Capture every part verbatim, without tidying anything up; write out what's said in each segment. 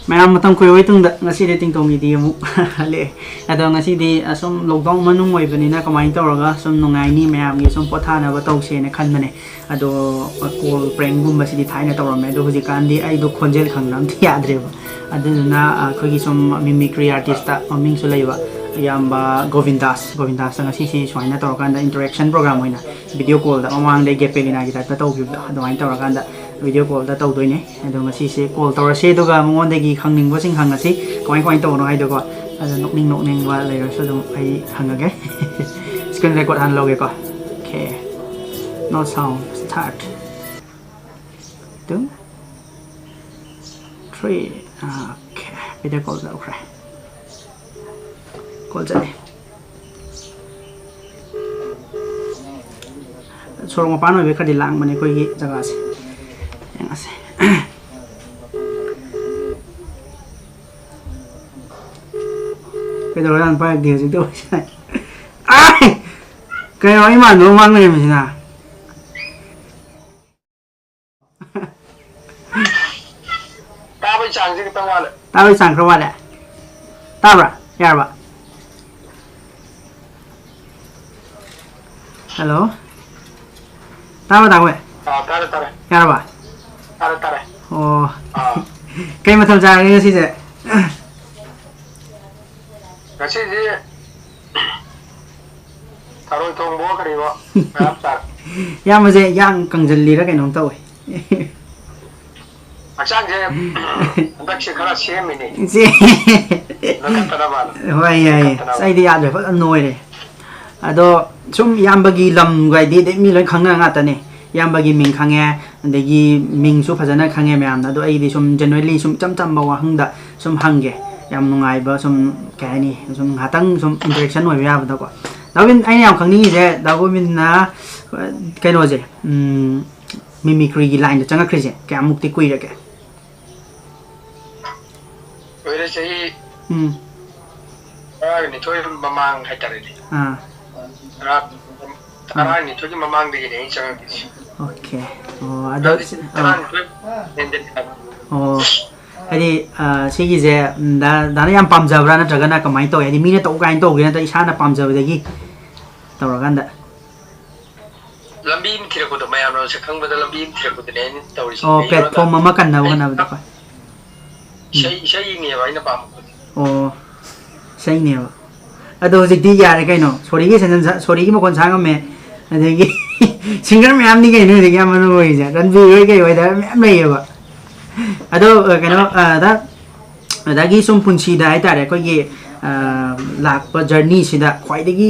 ꯃꯌꯥꯝ ꯃꯇꯝ ꯀꯨꯏꯔꯕ ꯃꯇꯨꯡꯗ ꯉꯁꯤꯗꯤ ꯇꯤꯡꯇꯣꯡꯒꯤꯗꯤ ꯑꯃꯨꯛ ꯍꯜꯂꯛꯑꯦ꯫ ꯑꯗꯣ ꯉꯁꯤꯗꯤ ꯑꯁꯨꯝ lockdown ꯃꯅꯨꯡ ꯑꯣꯏꯕꯅꯤꯅ ꯀꯃꯥꯏꯅ ꯇꯧꯔꯒ ꯁꯨꯝ ꯅꯨꯡꯉꯥꯏꯅꯤ, ꯃꯌꯥꯝꯒꯤ ꯁꯨꯝ ꯄꯣꯊꯥꯅꯕ ꯇꯧꯁꯦꯅ ꯈꯟꯕꯅꯦ꯫ ꯑꯗꯣ call prankꯒꯨꯝꯕꯁꯤꯗꯤ ꯊꯥꯏꯅ ꯇꯧꯔꯝꯃꯦ, ꯑꯗꯣ ꯍꯧꯖꯤꯛꯀꯥꯟꯗꯤ ꯑꯩꯗꯣ ꯈꯣꯟꯖꯦꯜ ꯈꯪꯗꯅ ꯑꯝꯇ ꯌꯥꯗ꯭ꯔꯦꯕ꯫ ꯑꯗꯨꯗꯨꯅ ꯑꯩꯈꯣꯏꯒꯤ ꯁꯨꯝ mimicry artistꯇ ꯃꯃꯤꯡꯁꯨ ꯂꯩꯕ ꯏꯌꯥꯝꯕ ꯒꯣꯕꯤꯟꯗꯥꯁ, ꯒꯣꯕꯤꯟꯗꯥꯁꯇ ꯉꯁꯤꯁꯤ ꯁꯨꯃꯥꯏꯅ ꯇꯧꯔꯀꯥꯟꯗ interaction program ꯑꯣꯏꯅ video callꯗ, ꯃꯃꯥꯡꯗ ꯒꯦꯄꯦꯂꯤꯅꯥꯒꯤ typeꯇ ꯇꯧꯈꯤꯕꯗꯣ ꯑꯗꯨꯃꯥꯏꯅ ꯇꯧꯔꯀꯥꯟꯗ video callꯗ ꯇꯧꯗꯣꯏꯅꯦ꯫ ꯑꯗꯣ ꯉꯁꯤꯁꯦ call ꯇꯧꯔꯁꯦ, ꯑꯗꯨꯒ ꯃꯉꯣꯟꯗꯒꯤ ꯈꯪꯅꯤꯡꯕꯁꯤꯡ ꯍꯪꯉꯁꯤ, ꯀꯃꯥꯏ ꯀꯃꯥꯏꯅ ꯇꯧꯕꯅꯣ ꯍꯥꯏꯗꯣꯀꯣ꯫ ꯑꯗꯣ ꯅꯣꯛꯅꯤꯡ ꯅꯣꯛꯅꯤꯡꯕ ꯂꯩꯔꯁꯨ ꯑꯗꯨꯝ ꯑꯩ ꯍꯪꯉꯒꯦ꯫ Screen record ꯍꯥꯟꯅ ꯂꯧꯒꯦꯀꯣ꯫ Okay, no sound, start. Two, three. Okay, video call ꯂꯧꯈ꯭ꯔꯦ꯫ Call ꯆꯠꯂꯦ꯫ ꯁꯣꯔꯣꯛ ꯃꯄꯥꯟ ꯑꯣꯏꯕꯩ ꯈꯔꯗꯤ ꯂꯥꯡꯕꯅꯦ ꯑꯩꯈꯣꯏꯒꯤ ꯖꯒꯥꯁꯦ꯫ ꯌꯦꯡꯉꯁꯦ꯫ ꯀꯩꯗꯧꯔꯖꯥꯠꯅꯣ? ꯄꯥꯏꯔꯛꯇꯦ ꯍꯧꯖꯤꯛꯇ꯫ ꯑꯥꯏ! ꯀꯩꯅꯣ, ꯏꯃꯥꯟꯅꯕ ꯃꯥꯡ ꯂꯩꯔꯝꯃꯤꯁꯤꯅ? ꯇꯥꯕꯩ ꯆꯥꯡꯁꯦ ꯈꯤꯇꯪ ꯋꯥꯠꯂꯦ꯫ ꯇꯥꯕꯩ ꯆꯥꯡ ꯈꯔ ꯋꯥꯠꯂꯦ꯫ ꯇꯥꯕ꯭ꯔꯥ? ꯌꯥꯔꯕ? Hello? ꯇꯥꯕ꯭ꯔꯥ, ꯇꯥꯃꯣ? ꯑꯥ, ꯇꯥꯔꯦ, ꯇꯥꯔꯦ꯫ ꯌꯥꯔꯕ? ꯇꯥꯔꯦ, ꯇꯥꯔꯦ꯫ ꯑꯣ꯫ ꯑꯥ꯫ ꯀꯩ ꯃꯊꯦꯜ ꯆꯥꯔꯒꯦ ꯉꯁꯤꯁꯦ? ꯉꯁꯤꯗꯤ ꯊꯔꯣꯏ ꯊꯣꯡꯕꯑꯣ ꯀꯔꯤꯑꯣ ꯃꯌꯥꯝ ꯆꯥꯔꯦ꯫ ꯏꯌꯥꯝꯕꯁꯦ ꯌꯥꯡ ꯀꯪꯖꯜꯂꯤꯔ ꯀꯩꯅꯣꯝ ꯇꯧꯋꯦ꯫ ꯍꯛꯆꯥꯡꯁꯦ ꯍꯟꯗꯛꯁꯦ ꯈꯔ ꯁꯦꯝꯃꯤꯅꯦ꯫ ꯏꯆꯦ꯫ ꯅꯣꯏꯈꯠꯇꯅꯕꯅ꯫ ꯍꯣꯏ, ꯌꯥꯏ, ꯌꯥꯏ꯫ ꯅꯣꯏꯈꯠꯇꯅꯕ꯫ ꯑꯁ, ꯑꯩꯗꯤ ꯌꯥꯗ꯭ꯔꯦ, ꯐꯖꯅ ꯅꯣꯏꯔꯦ꯫ ꯑꯗꯣ ꯁꯨꯝ ꯏꯌꯥꯝꯕꯒꯤ ꯂꯝꯒꯥꯏꯗꯤ ꯑꯗꯩ ꯃꯤ ꯂꯣꯏ ꯈꯪꯅ ꯉꯥꯛꯇꯅꯦ꯫ ꯏꯌꯥꯝꯕꯒꯤ ꯃꯤꯡ ꯈꯪꯉꯦ, ꯑꯗꯒꯤ ꯃꯤꯡꯁꯨ ꯐꯖꯅ ꯈꯪꯉꯦ ꯃꯌꯥꯝꯅ꯫ ꯑꯗꯣ ꯑꯩꯗꯤ ꯁꯨꯝ generally ꯁꯨꯝ ꯏꯆꯝ ꯆꯝꯕ ꯋꯥꯍꯪꯗ ꯁꯨꯝ ꯍꯪꯒꯦ꯫ ꯌꯥꯝ ꯅꯨꯡꯉꯥꯏꯕ ꯁꯨꯝ, ꯀꯩ ꯍꯥꯏꯅꯤ, ꯁꯨꯝ ꯉꯥꯛꯇꯪ ꯁꯨꯝ interaction ꯑꯣꯏꯕ ꯌꯥꯕꯗꯀꯣ꯫ ꯗꯥ ꯒꯣꯕꯤꯟ, ꯑꯩꯅ ꯌꯥꯝ ꯈꯪꯅꯤꯡꯉꯤꯁꯦ, ꯗꯥ ꯒꯣꯕꯤꯟꯅ, ꯑ, ꯀꯩꯅꯣꯁꯦ, ꯎꯝ, mimicryꯒꯤ lineꯗ ꯆꯪꯉꯛꯈ꯭ꯔꯤꯁꯦ ꯀꯌꯥꯃꯨꯛꯇꯤ ꯀꯨꯏꯔꯒꯦ? ꯀꯨꯏꯔꯦ, ꯆꯍꯤ ꯎꯝ꯫ ꯇꯔꯥꯅꯤꯊꯣꯏ ꯃꯃꯥꯡ ꯍꯥꯏꯇꯥꯔꯦꯅꯦ꯫ ꯑꯥ꯫ ꯇꯔꯥ, ꯎꯝ꯫ ꯇꯔꯥꯅꯤꯊꯣꯏꯒꯤ ꯃꯃꯥꯡꯗꯒꯤꯅꯦ ꯑꯩ ꯆꯪꯉꯛꯏꯁꯦ꯫ Okay꯫ ꯑꯣ, ꯑꯗꯣ, ꯇꯔꯥꯅꯤꯊꯣꯏ ꯑꯥ꯫ ꯍꯦꯟꯖꯤꯟꯈ꯭ꯔꯕ꯫ ꯑꯣ꯫ ꯍꯥꯏꯗꯤ, ꯑ, ꯁꯤꯒꯤꯁꯦ, ꯎꯝ, ꯗꯥ-, ꯗꯥꯅ ꯌꯥꯝ ꯄꯥꯝꯖꯕ꯭ꯔꯥ, ꯅꯠꯇ꯭ꯔꯒꯅ ꯀꯃꯥꯏꯅ ꯇꯧꯋꯦ? ꯍꯥꯏꯗꯤ, ꯃꯤꯅ ꯇꯧ ꯀꯥꯏꯅ ꯇꯧꯒꯦ, ꯅꯠꯇ꯭ꯔꯒ ꯏꯁꯥꯅ ꯄꯥꯝꯖꯕꯗꯒꯤ ꯇꯧꯔꯀꯥꯟꯗ? ꯂꯝꯕꯤ ꯑꯃ ꯊꯤꯔꯛꯄꯗꯣ, ꯃꯌꯥꯝꯅ ꯃꯁꯛ ꯈꯪꯕꯗ ꯂꯝꯕꯤ ꯑꯃ ꯊꯤꯔꯛꯄꯗꯨꯅꯦ ꯑꯩꯅ ꯇꯧꯔꯤꯁꯦ꯫ ꯑꯣ, ꯀꯩꯒꯤꯅꯣꯗ, platform ꯑꯃ ꯀꯟꯅꯕ ꯑꯩ ꯍꯣꯠꯅꯕꯗꯀꯣ꯫ ꯎꯝ꯫ ꯏꯁꯩ, ꯏꯁꯩꯅꯦꯕ ꯑꯩꯅ ꯄꯥꯝꯕ ꯄꯣꯠꯁꯦ꯫ ꯑꯣ, ꯏꯁꯩꯅꯦꯕ꯫ ꯑꯗꯣ ꯍꯧꯖꯤꯛꯇꯤ ꯌꯥꯔꯦ ꯀꯩꯅꯣ, ꯁꯣꯔꯤꯒꯤ ꯁꯦꯟꯖꯟ ꯁꯥ-, ꯁꯣꯔꯤꯒꯤ ꯃꯈꯣꯟ ꯁꯥ ꯉꯝꯃꯦ, ꯑꯗꯒꯤ singer ꯃꯌꯥꯝꯅꯤ ꯀꯩꯅꯣ ꯍꯧꯖꯤꯛ ꯌꯥꯝ ꯃꯔꯨ ꯑꯣꯏꯔꯤꯁꯦ, ꯔꯟꯕꯤꯔ ꯍꯣꯏ ꯀꯩ ꯍꯣꯏ ꯃꯌꯥꯝ ꯂꯩꯌꯦꯕ꯫ ꯑꯗꯣ, ꯑ, ꯀꯩꯅꯣ, ꯑ, ꯗꯥ, ꯗꯥꯒꯤ ꯁꯨꯝ ꯄꯨꯟꯁꯤꯗ ꯍꯥꯏꯇꯥꯔꯦ, ꯑꯩꯈꯣꯏꯒꯤ, ꯑ, ꯂꯥꯛꯄ journey ꯁꯤꯗ ꯈ꯭ꯋꯥꯏꯗꯒꯤ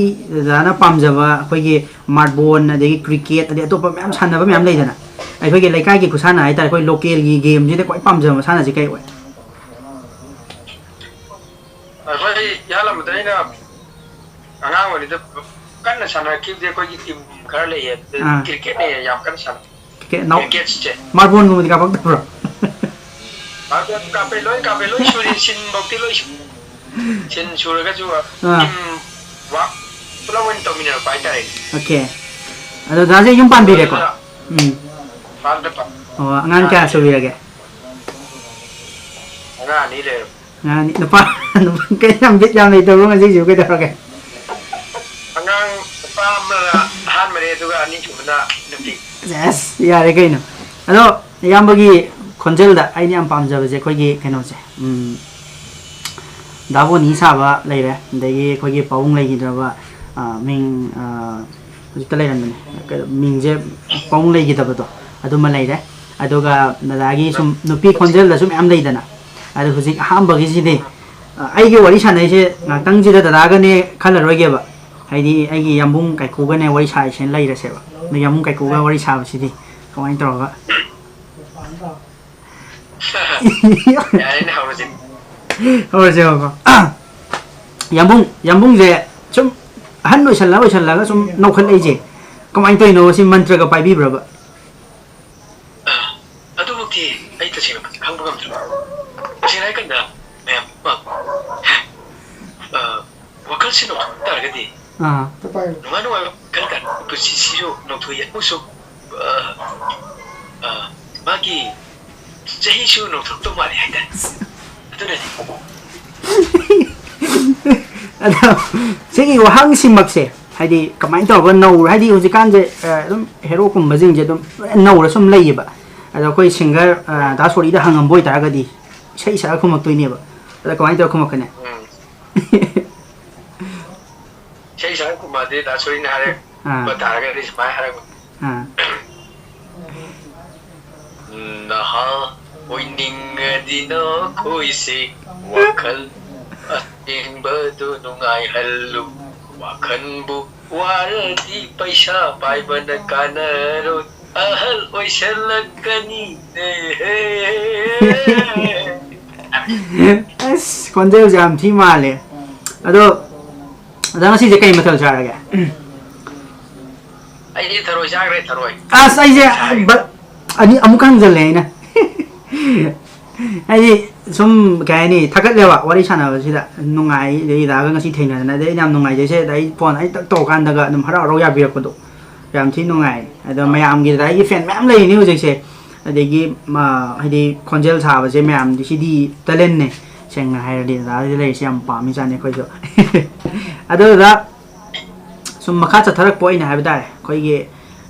ꯗꯥꯅ ꯄꯥꯝꯖꯕ ꯑꯩꯈꯣꯏꯒꯤ ꯃꯥꯔꯕꯣꯜ, ꯑꯗꯒꯤ cricket, ꯑꯗꯩ ꯑꯇꯣꯞꯄ ꯃꯌꯥꯝ ꯁꯥꯟꯅꯕ ꯃꯌꯥꯝ ꯂꯩꯗꯅ, ꯑꯩꯈꯣꯏꯒꯤ ꯂꯩꯀꯥꯏꯒꯤ ꯈꯨꯁꯥꯟꯅ ꯍꯥꯏꯇꯥꯔꯦ, ꯑꯩꯈꯣꯏ local ꯒꯤ game ꯁꯤꯗ ꯈ꯭ꯋꯥꯏ ꯄꯥꯝꯖꯕ ꯃꯁꯥꯟꯅꯁꯤ ꯀꯩ ꯑꯣꯏ? ꯑꯩꯈꯣꯏ ꯏꯍꯥꯟ ꯍꯥꯟꯕꯗ ꯑꯩꯅ ꯑꯉꯥꯡ ꯑꯣꯏꯔꯤꯉꯩꯗ ꯀꯟꯅ ꯁꯥꯟꯅꯔꯛꯈꯤꯕꯗꯤ ꯑꯩꯈꯣꯏꯒꯤ team ꯈꯔ ꯂꯩꯌꯦ꯫ ꯑꯗꯨ ꯑꯥ꯫ Cricket ꯅ ꯌꯥꯝ ꯀꯟꯅ ꯁꯥꯟꯅ-, cricket ꯅꯥꯎ-, cricket ꯁꯦ꯫ ꯃꯥꯔꯕꯣꯜꯒꯨꯝꯕꯗꯤ ꯀꯥꯞꯄꯛꯇꯕ꯭ꯔꯣ? ꯃꯥꯔꯕꯣꯜ ꯀꯥꯞꯄꯦ, ꯂꯣꯏ ꯀꯥꯞꯄꯦ, ꯂꯣꯏ ꯁꯨꯔꯤ, ꯁꯤꯟꯐꯧꯗꯤ ꯂꯣꯏ ꯁꯨ-, ꯁꯤꯟ ꯁꯨꯔꯒꯁꯨ ꯑꯥ꯫ Team work ꯄꯨꯂꯞ ꯑꯣꯏꯅ ꯇꯧꯃꯤꯟꯅꯔꯛꯄ ꯍꯥꯏꯇꯥꯔꯦ꯫ Okay꯫ ꯑꯗꯣ ꯗꯥꯁꯦ ꯌꯨꯝ ꯄꯥꯟꯕꯤꯔꯦꯀꯣ? ꯑꯗꯨꯗ ꯎꯝ꯫ ꯄꯥꯟꯗ ꯄꯥꯟ-, ꯑꯣ, ꯑꯉꯥꯡ ꯀꯌꯥ ꯑꯉꯥꯡ ꯁꯨꯕꯤꯔꯒꯦ? ꯑꯉꯥꯡ ꯑꯅꯤ ꯂꯩꯔꯦ꯫ ꯉꯔꯥꯡꯗꯤ ꯅꯨꯄꯥ, ꯅꯨꯄꯥ ꯀꯩ ꯌꯥꯝ ꯕꯤꯠ ꯌꯥꯝ ꯂꯩꯇꯕ꯭ꯔꯣ ꯉꯁꯤꯁꯤꯕꯨ? ꯀꯩꯗꯧꯔꯒꯦ? ꯑꯉꯥꯡ ꯅꯨꯄꯥ ꯑꯃꯅ ꯑꯍꯥꯟꯕꯅꯦ, ꯑꯗꯨꯒ ꯑꯅꯤꯁꯨꯕꯅ ꯅꯨꯄꯤ꯫ ꯑꯁ, ꯌꯥꯔꯦ ꯀꯩꯅꯣ꯫ ꯑꯗꯣ ꯏꯌꯥꯝꯕꯒꯤ ꯈꯣꯟꯖꯦꯜꯗ ꯑꯩꯅ ꯌꯥꯝ ꯄꯥꯝꯖꯕꯁꯦ ꯑꯩꯈꯣꯏꯒꯤ ꯀꯩꯅꯣꯁꯦ, ꯎꯝ, ꯗꯥ ꯕꯣꯅꯤ ꯁꯥꯕ ꯂꯩꯔꯦ, ꯑꯗꯒꯤ ꯑꯩꯈꯣꯏꯒꯤ ꯄꯥꯕꯨꯡ ꯂꯩꯈꯤꯗ꯭ꯔꯕ, ꯑ, ꯃꯤꯡ, ꯑ, ꯍꯧꯖꯤꯛꯇ ꯂꯩꯔꯝꯕꯅꯦ꯫ ꯀꯩꯅꯣ, ꯃꯤꯡꯁꯦ ꯄꯥꯕꯨꯡ ꯂꯩꯈꯤꯗꯕꯗꯣ, ꯑꯗꯨꯃ ꯂꯩꯔꯦ꯫ ꯑꯗꯨꯒ ꯗꯗꯥꯒꯤ ꯁꯨꯝ ꯅꯨꯄꯤ ꯈꯣꯟꯖꯦꯜꯗꯁꯨ ꯃꯌꯥꯝ ꯂꯩꯗꯅ, ꯑꯗꯣ ꯍꯧꯖꯤꯛ ꯑꯍꯥꯟꯕꯒꯤꯁꯤꯗꯤ, ꯑ, ꯑꯩꯒꯤ ꯋꯥꯔꯤ ꯁꯥꯟꯅꯩꯁꯦ ꯉꯥꯛꯇꯪꯁꯤꯗ ꯗꯗꯥꯒꯅꯦ ꯈꯜꯂꯔꯣꯏꯒꯦꯕ꯫ ꯍꯥꯏꯗꯤ ꯑꯩꯒꯤ ꯌꯥꯝꯕꯨꯡ ꯀꯥꯏꯀꯨꯒꯅꯦ ꯋꯥꯔꯤ ꯁꯥꯔꯤꯁꯦꯅ ꯂꯩꯔꯁꯦꯕ꯫ ꯑꯗꯣ ꯌꯥꯝꯕꯨꯡ ꯀꯥꯏꯀꯨꯒ ꯋꯥꯔꯤ ꯁꯥꯕꯁꯤꯗꯤ ꯀꯃꯥꯏꯅ ꯇꯧꯔꯒ? ꯌꯥꯔꯦꯅꯦ, ꯍꯧꯔꯁꯤ꯫ ꯍꯧꯔꯁꯦꯕꯀꯣ꯫ ꯌꯥꯝꯕꯨꯡ, ꯌꯥꯝꯕꯨꯡꯁꯦ ꯁꯨꯝ ꯑꯍꯟ ꯑꯣꯏꯁꯜꯂ ꯑꯣꯏꯁꯜꯂꯒ ꯁꯨꯝ ꯅꯧꯈꯠꯂꯛꯏꯁꯦ ꯀꯃꯥꯏꯅ ꯇꯧꯔꯤꯅꯣ? ꯁꯤ ꯃꯟꯇ꯭ꯔꯒ ꯄꯥꯏꯕꯤꯕ꯭ꯔꯕ? ꯑꯗꯨꯃꯛꯇꯤ ꯑꯩ ꯇꯁꯦꯡꯅ ꯈꯪꯕ ꯉꯝꯗ꯭ꯔꯦ꯫ ꯇꯁꯦꯡꯅ ꯍꯥꯏꯀꯥꯟꯗ, ꯃꯌꯥꯝ, ꯑ, ꯑ, ꯋꯥꯈꯜꯁꯤ ꯅꯧꯊꯣꯛꯄ ꯇꯥꯔꯒꯗꯤ, ꯑꯥ꯫ ꯅꯨꯡꯉꯥꯏ ꯅꯨꯡꯉꯥꯏꯕ ꯈꯟ ꯇꯥꯔꯦ꯫ ꯄꯨꯟꯁꯤꯁꯤꯁꯨ ꯅꯧꯊꯣꯛꯏ꯫ ꯑꯃꯨꯛꯁꯨ, ꯑ, ꯑ, ꯃꯥꯒꯤ ꯆꯍꯤꯁꯨ ꯅꯧꯊꯣꯛꯇꯧ ꯃꯥꯜꯂꯤ ꯍꯥꯏꯇꯥꯔꯦ꯫ ꯑꯗꯨꯅꯅꯤ꯫ ꯑꯗꯣ ꯁꯤꯒꯤ ꯋꯥꯍꯪꯁꯤꯃꯛꯁꯦ, ꯍꯥꯏꯗꯤ ꯀꯃꯥꯏꯅ ꯇꯧꯔꯒ ꯅꯧꯔ, ꯍꯥꯏꯗꯤ ꯍꯧꯖꯤꯛꯀꯥꯟꯁꯦ ꯑꯗꯨꯝ ꯍꯦꯔꯣꯀꯨꯝꯕꯁꯤꯡꯁꯦ ꯑꯗꯨꯝ ꯅꯧꯔ ꯁꯨꯝ ꯂꯩꯌꯦꯕ꯫ ꯑꯗꯣ ꯑꯩꯈꯣꯏ ꯁꯤꯡꯒꯔ ꯗꯥ ꯁꯣꯔꯤꯗ ꯍꯪꯉꯝꯕ ꯑꯣꯏꯇꯥꯔꯒꯗꯤ ꯏꯁꯩ ꯁꯛꯑ ꯈꯨꯝꯃꯛꯇꯣꯏꯅꯦꯕ꯫ ꯑꯗꯣ ꯀꯃꯥꯏꯅ ꯇꯧꯔ ꯈꯨꯝꯃꯛꯀꯅꯤ? ꯎꯝ꯫ ꯏꯁꯩ ꯁꯛꯑ ꯈꯨꯝꯃꯛꯑꯗꯤ ꯗꯥ ꯁꯣꯔꯤꯅ ꯍꯥꯏꯔꯛꯄ ꯑꯥ꯫ ꯇꯥꯔꯒꯗꯤ ꯁꯨꯃꯥꯏꯅ ꯍꯥꯏꯔꯛꯄ꯫ ꯑꯥ꯫ ꯅꯍꯥ ꯑꯣꯏꯅꯤꯡꯉꯗꯤ ꯅꯈꯣꯏꯁꯦ ꯋꯥꯈꯜ ꯑꯁꯦꯡꯕꯗꯨ ꯅꯨꯡꯉꯥꯏꯍꯜꯂꯨ꯫ ꯋꯥꯈꯜꯕꯨ ꯋꯥꯔꯗꯤ ꯄꯩꯁꯥ ꯄꯥꯏꯕꯅ ꯀꯥꯟꯅꯔꯣꯏ꯫ ꯑꯍꯜ ꯑꯣꯏꯁꯜꯂꯛꯀꯅꯤ꯫ ꯑꯦꯍꯦ꯫ ꯑꯁ, ꯈꯣꯟꯖꯦꯜꯁꯦ ꯌꯥꯝ ꯊꯤ ꯃꯥꯜꯂꯦ꯫ ꯑꯗꯣ ꯑꯗ ꯉꯁꯤꯁꯦ ꯀꯩ ꯃꯊꯦꯜ ꯆꯥꯔꯒꯦ? ꯑꯩꯗꯤ ꯊꯔꯣꯏ ꯆꯥꯈ꯭ꯔꯦ, ꯊꯔꯣꯏ꯫ ꯑꯁ, ꯑꯩꯁꯦ ꯕ- ꯑꯅꯤ ꯑꯃꯨꯛ ꯍꯪꯖꯜꯂꯦ ꯑꯩꯅ꯫ ꯍꯥꯏꯗꯤ ꯁꯨꯝ ꯀꯩ ꯍꯥꯏꯅꯤ, ꯊꯥꯒꯠꯂꯦꯕ ꯋꯥꯔꯤ ꯁꯥꯟꯅꯕꯁꯤꯗ꯫ ꯅꯨꯡꯉꯥꯏ, ꯑꯗꯩ ꯗꯥꯒ ꯉꯁꯤ ꯊꯦꯡꯅꯗꯅ, ꯑꯗꯩ ꯑꯩꯅ ꯌꯥꯝ ꯅꯨꯡꯉꯥꯏꯖꯩꯁꯦ꯫ ꯑꯗ ꯑꯩ ꯐꯣꯟ ꯑꯩ ꯇꯛ ꯇꯧꯔꯀꯥꯟꯗꯒ ꯑꯗꯨꯝ ꯍꯔꯥꯎ ꯍꯔꯥꯎ ꯌꯥꯕꯤꯔꯛꯄꯗꯣ ꯌꯥꯝ ꯊꯤ ꯅꯨꯡꯉꯥꯏ꯫ ꯑꯗꯣ ꯃꯌꯥꯝꯒꯤ, ꯗꯥ ꯑꯩꯒꯤ ꯐꯦꯟ ꯃꯌꯥꯝ ꯂꯩꯔꯤꯅꯤ ꯍꯧꯖꯤꯛꯁꯦ꯫ ꯑꯗꯒꯤ ꯃꯥ, ꯍꯥꯏꯗꯤ ꯈꯣꯟꯖꯦꯜ ꯁꯥꯕꯁꯦ ꯃꯌꯥꯝꯗꯤ ꯁꯤꯗꯤ ꯇꯦꯂꯦꯟꯅꯦ꯫ ꯁꯦꯡꯅ ꯍꯥꯏꯔꯗꯤ ꯗꯥꯗꯤ ꯂꯩꯔꯤꯁꯦ ꯌꯥꯝ ꯄꯥꯝꯃꯤꯖꯥꯠꯅꯤ ꯑꯩꯈꯣꯏꯁꯨ꯫ ꯑꯗꯨꯗ ꯁꯨꯝ ꯃꯈꯥ ꯆꯠꯊꯔꯛꯄ ꯑꯣꯏꯅ ꯍꯥꯏꯕ ꯇꯥꯔꯦ, ꯑꯩꯈꯣꯏꯒꯤ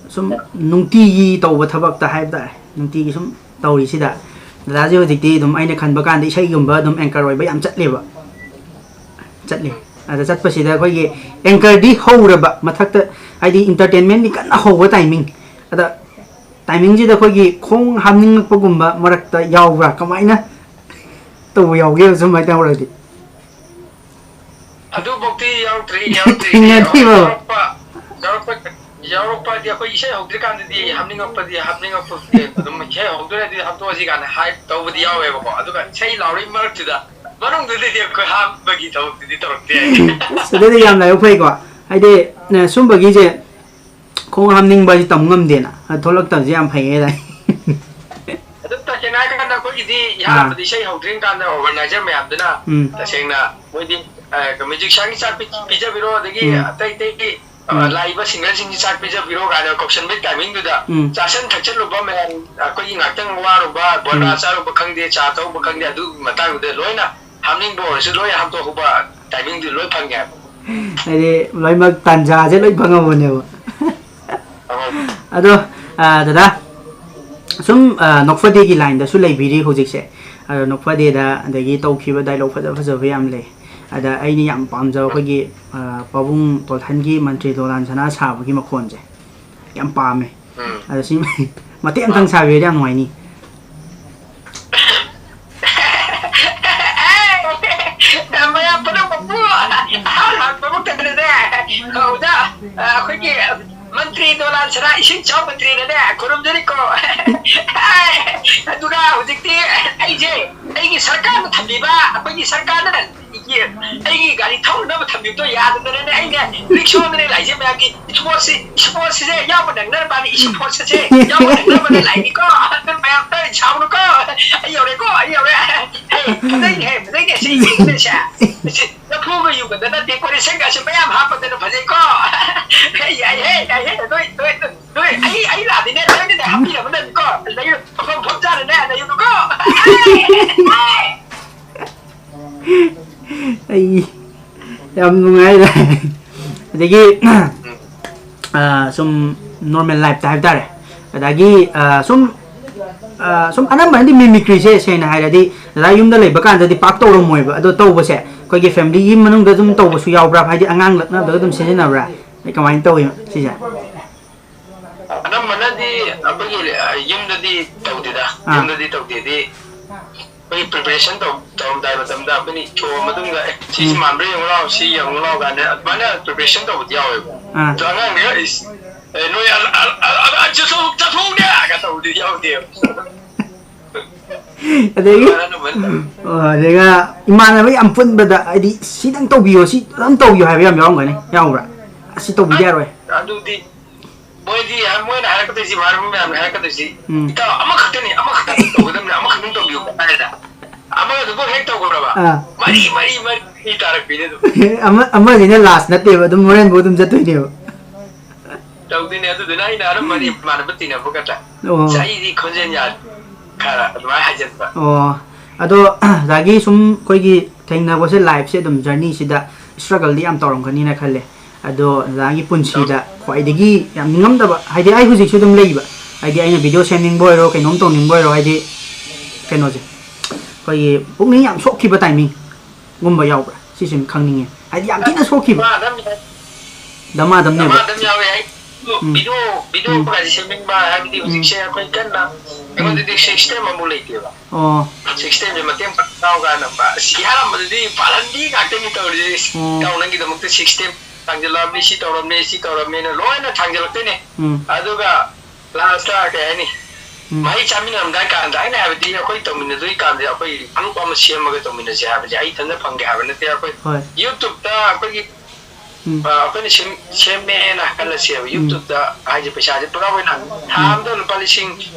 ꯁꯨꯝ ꯅꯨꯡꯇꯤꯒꯤ ꯇꯧꯕ ꯊꯕꯛꯇ ꯍꯥꯏꯕ ꯇꯥꯔꯦ, ꯅꯨꯡꯇꯤꯒꯤ ꯁꯨꯝ ꯇꯧꯔꯤꯁꯤꯗ, ꯗꯗꯥꯁꯦ ꯍꯧꯖꯤꯛꯇꯤ ꯑꯗꯨꯝ ꯑꯩꯅ ꯈꯟꯕ ꯀꯥꯟꯗ ꯏꯁꯩꯒꯨꯝꯕ ꯑꯗꯨꯝ ꯑꯦꯡꯀꯔ ꯑꯣꯏꯕ ꯌꯥꯝ ꯆꯠꯂꯦꯕ꯫ ꯆꯠꯂꯤ꯫ ꯑꯗ ꯆꯠꯄꯁꯤꯗ ꯑꯩꯈꯣꯏꯒꯤ ꯑꯦꯡꯀꯔꯗꯤ ꯍꯧꯔꯕ ꯃꯊꯛꯇ, ꯍꯥꯏꯗꯤ ꯏꯟꯇꯔꯇꯦꯟꯃꯦꯟꯒꯤ ꯀꯟꯅ ꯍꯧꯕ ꯇꯥꯏꯃꯤꯡ꯫ ꯑꯗ ꯇꯥꯏꯃꯤꯡꯁꯤꯗ ꯑꯩꯈꯣꯏꯒꯤ ꯈꯣꯡ ꯍꯥꯝꯅꯤꯡꯉꯛꯄꯒꯨꯝꯕ ꯃꯔꯛꯇ ꯌꯥꯎꯕ꯭ꯔꯥ? ꯀꯃꯥꯏꯅ ꯇꯧꯕ ꯌꯥꯎꯒꯦ ꯁꯨꯃꯥꯏꯅ ꯇꯧꯔꯗꯤ? ꯑꯗꯨꯐꯧꯗꯤ ꯌꯥꯎꯗ꯭ꯔꯤ, ꯌꯥꯎꯗ꯭ꯔꯤ꯫ ꯊꯦꯡꯅꯗ꯭ꯔꯤꯕꯣ? ꯌꯥꯎꯔꯛꯄ, ꯌꯥꯎꯔꯛꯄ, ꯌꯥꯎꯔꯛꯄꯗꯤ ꯑꯩꯈꯣꯏ ꯏꯁꯩ ꯍꯧꯗ꯭ꯔꯤꯀꯥꯟꯗꯗꯤ ꯍꯥꯞꯅꯤꯡꯉꯛꯄꯗꯤ, ꯍꯥꯞꯅꯤꯡꯉꯛꯄꯗꯤ ꯑꯗꯨꯝ ꯏꯁꯩ ꯍꯧꯗꯣꯔꯗꯤ ꯍꯥꯞꯇꯣꯛꯑꯁꯤ ꯀꯥꯏꯅ ꯍꯥꯏꯞ ꯇꯧꯕꯗꯤ ꯌꯥꯎꯋꯦꯕꯀꯣ꯫ ꯑꯗꯨꯒ ꯏꯁꯩ ꯂꯥꯎꯔꯤ ꯃꯔꯛꯇꯨꯗ ꯃꯅꯨꯡꯗꯨꯗꯗꯤ ꯑꯩꯈꯣꯏ ꯍꯥꯞꯄꯒꯤ ꯊꯕꯛꯇꯨꯗꯤ ꯇꯧꯔꯛꯇꯦ꯫ ꯑꯁ, ꯑꯗꯨꯗꯤ ꯌꯥꯝ ꯂꯥꯏꯕꯛ ꯐꯩꯀꯣ꯫ ꯍꯥꯏꯗꯤ ꯑ, ꯁꯨꯝꯕꯒꯤꯁꯦ ꯈꯣꯡ ꯍꯥꯝꯅꯤꯡꯕ ꯍꯥꯏꯁꯦ ꯇꯝ ꯉꯝꯗꯦꯅ꯫ ꯑ, ꯊꯣꯛꯂꯛꯇꯕꯁꯦ ꯌꯥꯝ ꯐꯩꯌꯦ ꯍꯥꯏꯇꯥꯔꯦ꯫ ꯑꯗꯨꯝ ꯇꯁꯦꯡꯅ ꯍꯥꯏꯔꯀꯥꯟꯗ ꯑꯩꯈꯣꯏꯒꯤꯗꯤ ꯏꯍꯥꯟ ꯍꯥꯟꯕꯗ ꯏꯁꯩ ꯍꯧꯗ꯭ꯔꯤꯉꯩ ꯀꯥꯟꯗ ꯑꯣꯔꯒꯅꯥꯏꯖꯔ ꯃꯌꯥꯝꯗꯨꯅ ꯎꯝ꯫ ꯇꯁꯦꯡꯅ ꯃꯣꯏꯗꯤ ꯃ꯭ꯌꯨꯖꯤꯛꯁꯤꯌꯥꯟꯒꯤ ꯆꯥꯛ ꯄꯤ- ꯄꯤꯖꯕꯤꯔꯣ, ꯑꯗꯒꯤ ꯎꯝ꯫ ꯑꯇꯩ ꯑꯇꯩꯒꯤ ꯑ, ꯎꯝ꯫ ꯂꯥꯛꯏꯕ singerꯁꯤꯡꯁꯤ ꯆꯥꯛ ꯄꯤꯖꯕꯤꯔꯣ ꯀꯥꯏꯅ ꯀꯧꯁꯟꯕꯒꯤ timingꯗꯨꯗ ꯎꯝ꯫ ꯆꯥꯁꯟ ꯊꯛꯆꯜꯂꯨꯕ ꯃꯌꯥꯝ, ꯑꯩꯈꯣꯏꯒꯤ ꯉꯥꯛꯇꯪ ꯋꯥꯔꯨꯕ, ꯕꯣꯔꯥ ꯎꯝ꯫ ꯆꯥꯔꯨꯕ ꯈꯪꯗꯦ, ꯆꯥ ꯊꯛꯎꯕ ꯈꯪꯗꯦ, ꯑꯗꯨꯒꯤ ꯃꯇꯥꯡꯗꯨꯗ ꯂꯣꯏꯅ ꯍꯥꯞꯅꯤꯡꯕ ꯑꯣꯏꯔꯁꯨ ꯂꯣꯏ ꯍꯥꯞꯇꯣꯛꯍꯧꯕ timingꯗꯨ ꯂꯣꯏ ꯐꯪꯉꯦ ꯍꯥꯏꯕ꯫ ꯍꯥꯏꯗꯤ ꯂꯣꯏꯅꯃꯛ ꯇꯥꯟꯖꯥꯁꯦ ꯂꯣꯏ ꯐꯪꯉꯕꯅꯦꯕ꯫ ꯑꯗꯣ, ꯑ, ꯗꯗꯥ, ꯁꯨꯝ, ꯑ, ꯅꯣꯛꯐꯗꯦꯒꯤ lineꯗꯁꯨ ꯂꯩꯕꯤꯔꯤ ꯍꯧꯖꯤꯛꯁꯦ꯫ ꯑꯗꯣ ꯅꯣꯛꯐꯗꯦꯗ ꯑꯗꯒꯤ ꯇꯧꯈꯤꯕ dialogue ꯐꯖ ꯐꯖꯕ ꯌꯥꯝ ꯂꯩ꯫ ꯑꯗ ꯑꯩꯅ ꯌꯥꯝ ꯄꯥꯝꯖꯕ ꯑꯩꯈꯣꯏꯒꯤ, ꯑ, ꯄꯥꯕꯨꯡ ꯇꯣꯜꯍꯟꯒꯤ ꯃꯟꯇ꯭ꯔꯤ ꯗꯣꯂꯥꯟ ꯁꯅꯥ ꯁꯥꯕꯒꯤ ꯃꯈꯣꯟꯁꯦ ꯌꯥꯝ ꯄꯥꯝꯃꯦ꯫ ꯎꯝ꯫ ꯑꯗꯣ ꯁꯤ ꯃꯇꯦꯛ ꯑꯃꯇꯪ ꯁꯥꯕꯤꯔꯗꯤ ꯌꯥꯝ ꯅꯨꯡꯉꯥꯏꯅꯤ꯫ ꯃꯌꯥꯝ ꯄꯨꯝꯅꯃꯛꯄꯨ ꯑꯍꯥꯟ ꯍꯥꯟꯕꯃꯛꯇꯗꯅꯦ, ꯍꯧꯗ, ꯑꯩꯈꯣꯏꯒꯤ ꯃꯟꯇ꯭ꯔꯤ ꯗꯣꯂꯥꯟ ꯁꯅꯥ ꯏꯁꯤꯡ ꯏꯆꯥꯎ ꯃꯟꯇ꯭ꯔꯤꯅꯅꯦ ꯈꯨꯔꯨꯝꯖꯔꯤꯀꯣ꯫ ꯑꯗꯨꯒ ꯍꯧꯖꯤꯛꯇꯤ ꯑꯩꯁꯦ ꯑꯩꯒꯤ ꯁꯔꯀꯥꯔꯅ ꯊꯝꯕꯤꯕ, ꯑꯩꯈꯣꯏꯒꯤ ꯁꯔꯀꯥꯔꯅ ꯑꯩꯒꯤ, ꯑꯩꯒꯤ ꯒꯥꯔꯤ ꯊꯧꯅꯅꯕ ꯊꯝꯕꯤꯕꯗꯣ ꯌꯥꯗꯗꯅꯅꯦ ꯑꯩꯅ ꯔꯤꯛꯁꯣꯗꯅꯦ ꯂꯥꯛꯏꯁꯦ꯫ ꯃꯌꯥꯝꯒꯤ sportsꯁꯤ, sportsꯁꯤꯁꯦ ꯌꯥꯎꯕ ꯅꯪꯅꯕꯅꯤ꯫ Sportsꯁꯦ ꯌꯥꯎꯕ ꯅꯪꯅꯕꯅꯦ ꯂꯥꯛꯏꯅꯤꯀꯣ꯫ ꯑꯗꯨ ꯃꯌꯥꯝ ꯇꯧꯔꯤ ꯁꯥꯎꯅꯨꯀꯣ꯫ ꯑꯩ ꯌꯧꯔꯦꯀꯣ, ꯑꯩ ꯌꯧꯔꯦ꯫ ꯍꯦ, ꯐꯖꯩꯅꯦ, ꯍꯦ, ꯐꯖꯩꯅꯦ, ꯁꯤ ꯌꯦꯡꯉꯨꯅꯦ, ꯁꯦ꯫ ꯁꯤ ꯂꯐꯨꯒ ꯌꯨꯡꯕꯗꯅ decorationꯒꯁꯦ ꯃꯌꯥꯝ ꯍꯥꯞꯄꯗꯅ ꯐꯖꯩꯀꯣ꯫ ꯍꯦ, ꯌꯥꯏꯍꯦ, ꯌꯥꯏꯍꯦ, ꯅꯣꯏ, ꯅꯣꯏ, ꯅꯣꯏ, ꯑꯩ, ꯑꯩ ꯂꯥꯛꯑꯗꯤꯅꯦ, ꯅꯣꯏꯅꯅꯦ ꯍꯥꯞꯄꯤꯅꯕꯅꯦꯀꯣ꯫ ꯂꯩꯌꯨ, ꯃꯐꯝ ꯃꯐꯝ ꯆꯥꯅꯅꯦ ꯂꯩꯌꯨꯀꯣ꯫ ꯑꯩ ꯌꯥꯝ ꯅꯨꯡꯉꯥꯏꯔꯦ꯫ ꯑꯗꯒꯤ, ꯑ, ꯁꯨꯝ normal lifeꯇ ꯍꯥꯏꯕ ꯇꯥꯔꯦ꯫ ꯑꯗꯒꯤ, ꯑ, ꯁꯨꯝ, ꯑ, ꯁꯨꯝ ꯑꯅꯝꯕꯅꯗꯤ mimicryꯁꯦ ꯁꯦꯡꯅ ꯍꯥꯏꯔꯗꯤ ꯗꯗꯥ ꯌꯨꯝꯗ ꯂꯩꯕ ꯀꯥꯟꯗꯗꯤ ꯄꯥꯛ ꯇꯧꯔꯝꯃꯣꯏꯕ꯫ ꯑꯗꯣ ꯇꯧꯕꯁꯦ ꯑꯩꯈꯣꯏꯒꯤ familyꯒꯤ ꯃꯅꯨꯡꯗ ꯑꯗꯨꯝ ꯇꯧꯕꯁꯨ ꯌꯥꯎꯕ꯭ꯔꯥ? ꯍꯥꯏꯗꯤ ꯑꯉꯥꯡ ꯂꯛꯅꯕꯗꯒ ꯑꯗꯨꯝ ꯁꯤꯖꯤꯟꯅꯕ꯭ꯔꯥ? ꯑꯩ ꯀꯃꯥꯏꯅ ꯇꯧꯋꯤ ꯁꯤꯁꯦ? ꯑꯅꯝꯕꯅꯗꯤ ꯑꯩꯈꯣꯏꯒꯤ, ꯑ, ꯌꯨꯝꯗꯗꯤ ꯇꯧꯗꯦꯗ꯫ ꯑꯥ꯫ ꯌꯨꯝꯗꯗꯤ ꯇꯧꯗꯦꯗꯤ ꯑꯩꯈꯣꯏꯒꯤ preparation ꯇꯧ-, ꯇꯧꯔꯝꯗꯥꯏ ꯃꯇꯝꯗ ꯑꯩꯈꯣꯏꯅ ꯊꯣꯡꯉ ꯃꯇꯨꯡꯗ, "ꯑꯦ, ꯁꯤꯁꯤ ꯎꯝ꯫ ꯃꯥꯟꯕ꯭ꯔꯥ ꯌꯦꯡꯉꯨ ꯂꯥꯎ, ꯁꯤ ꯌꯦꯡꯉꯨ ꯂꯥꯎ" ꯀꯥꯏꯅ ꯑꯗꯨꯃꯥꯏꯅ preparation ꯇꯧꯕꯗꯤ ꯌꯥꯎꯋꯦꯕ꯫ ꯑꯥ꯫ ꯑꯗꯣ ꯑꯉꯥꯡꯅꯒ, "ꯏꯁ, ꯑꯦ, ꯅꯣꯏ ꯑꯜ-, ꯑꯜ-, ꯑꯜ-, ꯑꯜ-, ꯑꯜ-, ꯆꯠꯊꯣꯛ-, ꯆꯠꯊꯣꯛꯎꯅꯦ" ꯀꯥꯏꯅ ꯇꯧꯕꯗꯤ ꯌꯥꯎꯗꯦꯕ꯫ ꯑꯗꯒꯤ, ꯑꯗꯨꯃꯥꯏꯅ ꯑꯗꯨꯃꯥꯏꯅ ꯇꯧꯋꯦ꯫ ꯑꯣ, ꯑꯗꯨꯒ ꯏꯃꯥꯟꯅꯕ ꯌꯥꯝ ꯄꯨꯟꯕꯗ, ꯍꯥꯏꯗꯤ, "ꯁꯤꯗꯪ ꯇꯧꯕꯤꯌꯣ, ꯁꯤ ꯑꯗꯨꯝ ꯇꯧꯕꯤꯌꯣ" ꯍꯥꯏꯕ ꯌꯥꯝ ꯌꯥꯎꯔꯝꯒꯅꯤ, ꯌꯥꯎꯕ꯭ꯔꯥ? "ꯑꯁꯤ ꯇꯧꯕꯤꯗ ꯌꯥꯔꯣꯏ꯫ ꯑꯗꯨꯗꯤ ꯃꯣꯏꯗꯤ ꯍꯥꯏ-, ꯃꯣꯏꯅ ꯍꯥꯏꯔꯛꯀꯗꯣꯏꯁꯤ, ꯏꯃꯥꯟꯅꯕ ꯃꯌꯥꯝꯅ ꯍꯥꯏꯔꯛꯀꯗꯣꯏꯁꯤ, ꯎꯝ꯫ "ꯏꯇꯥꯎ, ꯑꯃꯈꯛꯇꯅꯤ, ꯑꯃꯈꯛꯇꯪ ꯇꯧꯒꯗꯕꯅꯤ, ꯑꯃꯈꯛꯇꯪ ꯇꯧꯕꯤꯌꯨ" ꯍꯥꯏꯔꯦꯗ꯫ ꯑꯃꯗꯨꯕꯨ ꯍꯦꯛ ꯇꯧꯈ꯭ꯔꯕ, ꯑꯥ꯫ ꯃꯔꯤ, ꯃꯔꯤ, ꯃꯔꯤ ꯇꯥꯔꯛꯄꯤꯅꯦ ꯑꯗꯨꯝ꯫ ꯑꯃ-, ꯑꯃꯁꯤꯅ last ꯅꯠꯇꯦꯕ, ꯑꯗꯨꯝ ꯍꯣꯔꯦꯟꯐꯥꯎ ꯑꯗꯨꯝ ꯆꯠꯇꯣꯏꯅꯦꯕ꯫ ꯇꯧꯗꯣꯏꯅꯦ꯫ ꯑꯗꯨꯗꯨꯅ ꯑꯩꯅ ꯑꯅꯝꯕꯅ ꯏꯃꯥꯟꯅꯕ ꯇꯤꯟꯅꯕ ꯈꯛꯇ꯫ ꯑꯣ꯫ ꯑꯁ, ꯑꯩꯗꯤ ꯈꯣꯟꯖꯦꯜ ꯌꯥꯗꯦ꯫ ꯈꯔ ꯑꯗꯨꯃꯥꯏꯅ ꯍꯥꯏꯖꯟꯕ꯫ ꯑꯣ꯫ ꯑꯗꯣ, ꯑꯗꯒꯤ ꯁꯨꯝ ꯑꯩꯈꯣꯏꯒꯤ ꯊꯦꯡꯅꯕꯁꯦ life ꯁꯦ ꯑꯗꯨꯝ journey ꯁꯤꯗ struggle ꯗꯤ ꯌꯥꯝ ꯇꯧꯔꯝꯒꯅꯤꯅ ꯈꯜꯂꯦ꯫ ꯑꯗꯣ ꯑꯣꯖꯥꯒꯤ ꯄꯨꯟꯁꯤꯗ ꯈ꯭ꯋꯥꯏꯗꯒꯤ ꯌꯥꯝ ꯅꯤꯡꯉꯝꯗꯕ, ꯍꯥꯏꯗꯤ ꯑꯩ ꯍꯧꯖꯤꯛꯁꯨ ꯑꯗꯨꯝ ꯂꯩꯕ, ꯍꯥꯏꯗꯤ ꯑꯩꯅ video ꯁꯦꯝꯅꯤꯡꯕ ꯑꯣꯏꯔꯣ, ꯀꯩꯅꯣꯝ ꯇꯧꯅꯤꯡꯕ ꯑꯣꯏꯔꯣ, ꯍꯥꯏꯗꯤ ꯀꯩꯅꯣꯁꯦ, ꯑꯩꯈꯣꯏꯒꯤ ꯄꯨꯛꯅꯤꯡ ꯌꯥꯝ ꯁꯣꯛꯈꯤꯕ timing ꯒꯨꯝꯕ ꯌꯥꯎꯕ꯭ꯔꯥ? ꯁꯤꯁꯦ ꯈꯪꯅꯤꯡꯉꯦ꯫ ꯍꯥꯏꯗꯤ ꯌꯥꯝ ꯊꯤꯅ ꯁꯣꯛꯈꯤꯕ꯫ ꯗꯃꯥꯗꯝ ꯌꯥꯎ-, ꯗꯃꯥꯗꯝꯅꯦꯕ꯫ ꯗꯃꯥꯗꯝ ꯌꯥꯎꯋꯦ꯫ ꯑꯩ ꯎꯝ꯫ Video, video ꯎꯝ꯫ ꯀꯥꯏꯁꯦ ꯁꯦꯝꯅꯤꯡꯕ ꯍꯥꯏꯕꯗꯤ ꯎꯝ꯫ ꯍꯧꯖꯤꯛꯁꯦ ꯑꯩꯈꯣꯏ ꯀꯟꯅ, ꯎꯝ꯫ ꯑꯩꯉꯣꯟꯗꯗꯤ system ꯑꯃꯨꯛ ꯂꯩꯇꯦꯕ꯫ ꯑꯣ꯫ System ꯁꯦ ꯃꯇꯦꯡ ꯄꯥꯡ ꯌꯥꯎ ꯀꯥꯟꯗ ꯃꯥ-, ꯑꯁ, ꯏꯍꯥꯟ ꯍꯥꯟꯕꯗꯗꯤ ꯄꯥꯜꯍꯟꯕꯤ ꯉꯥꯛꯇꯅꯤ ꯇꯧꯔꯤꯁꯦ꯫ ꯑꯣ꯫ ꯏꯇꯥꯎ ꯅꯪꯒꯤꯗꯃꯛꯇ system ꯊꯥꯡꯖꯜꯂꯛꯑꯕꯅꯤ, ꯁꯤ ꯇꯧꯔꯝꯃꯦ, ꯁꯤ ꯇꯧꯔꯝꯃꯦꯅ ꯂꯣꯏꯅ ꯊꯥꯡꯖꯜꯂꯛꯇꯣꯏꯅꯦ꯫ ꯎꯝ꯫ ꯑꯗꯨꯒ last ꯀꯩ ꯍꯥꯏꯅꯤ? ꯎꯝ꯫ ꯃꯍꯩ ꯆꯥꯃꯤꯟꯅꯔꯝꯗꯥꯏ ꯀꯥꯟꯗ ꯑꯩꯅ ꯍꯥꯏꯕꯗꯤ ꯑꯩꯈꯣꯏ ꯇꯧꯃꯤꯟꯅꯗꯣꯏ ꯀꯥꯟꯗ ꯑꯩꯈꯣꯏ group ꯑꯃ ꯁꯦꯝꯃꯒ ꯇꯧꯃꯤꯟꯅꯁꯦ ꯍꯥꯏꯕꯁꯦ ꯑꯩ ꯏꯊꯟꯇ ꯐꯪꯒꯦ ꯍꯥꯏꯕ ꯅꯠꯇꯦ꯫ ꯑꯩꯈꯣꯏ ꯍꯣꯏ꯫ YouTube ꯇ ꯑꯩꯈꯣꯏꯒꯤ, ꯎꯝ꯫ ꯑ, ꯑꯩꯈꯣꯏꯅ ꯁꯦꯝ-, ꯁꯦꯝꯃꯦꯅ ꯈꯜꯂꯁꯦꯕ꯫ ꯎꯝ꯫ YouTube ꯇ ꯍꯥꯏꯁꯦ ꯄꯩꯁꯥꯁꯦ ꯄꯨꯂꯞ ꯑꯣꯏꯅ ꯊꯥ ꯎꯝ꯫ ꯑꯃꯗ ꯂꯨꯄꯥ ꯂꯤꯁꯤꯡ,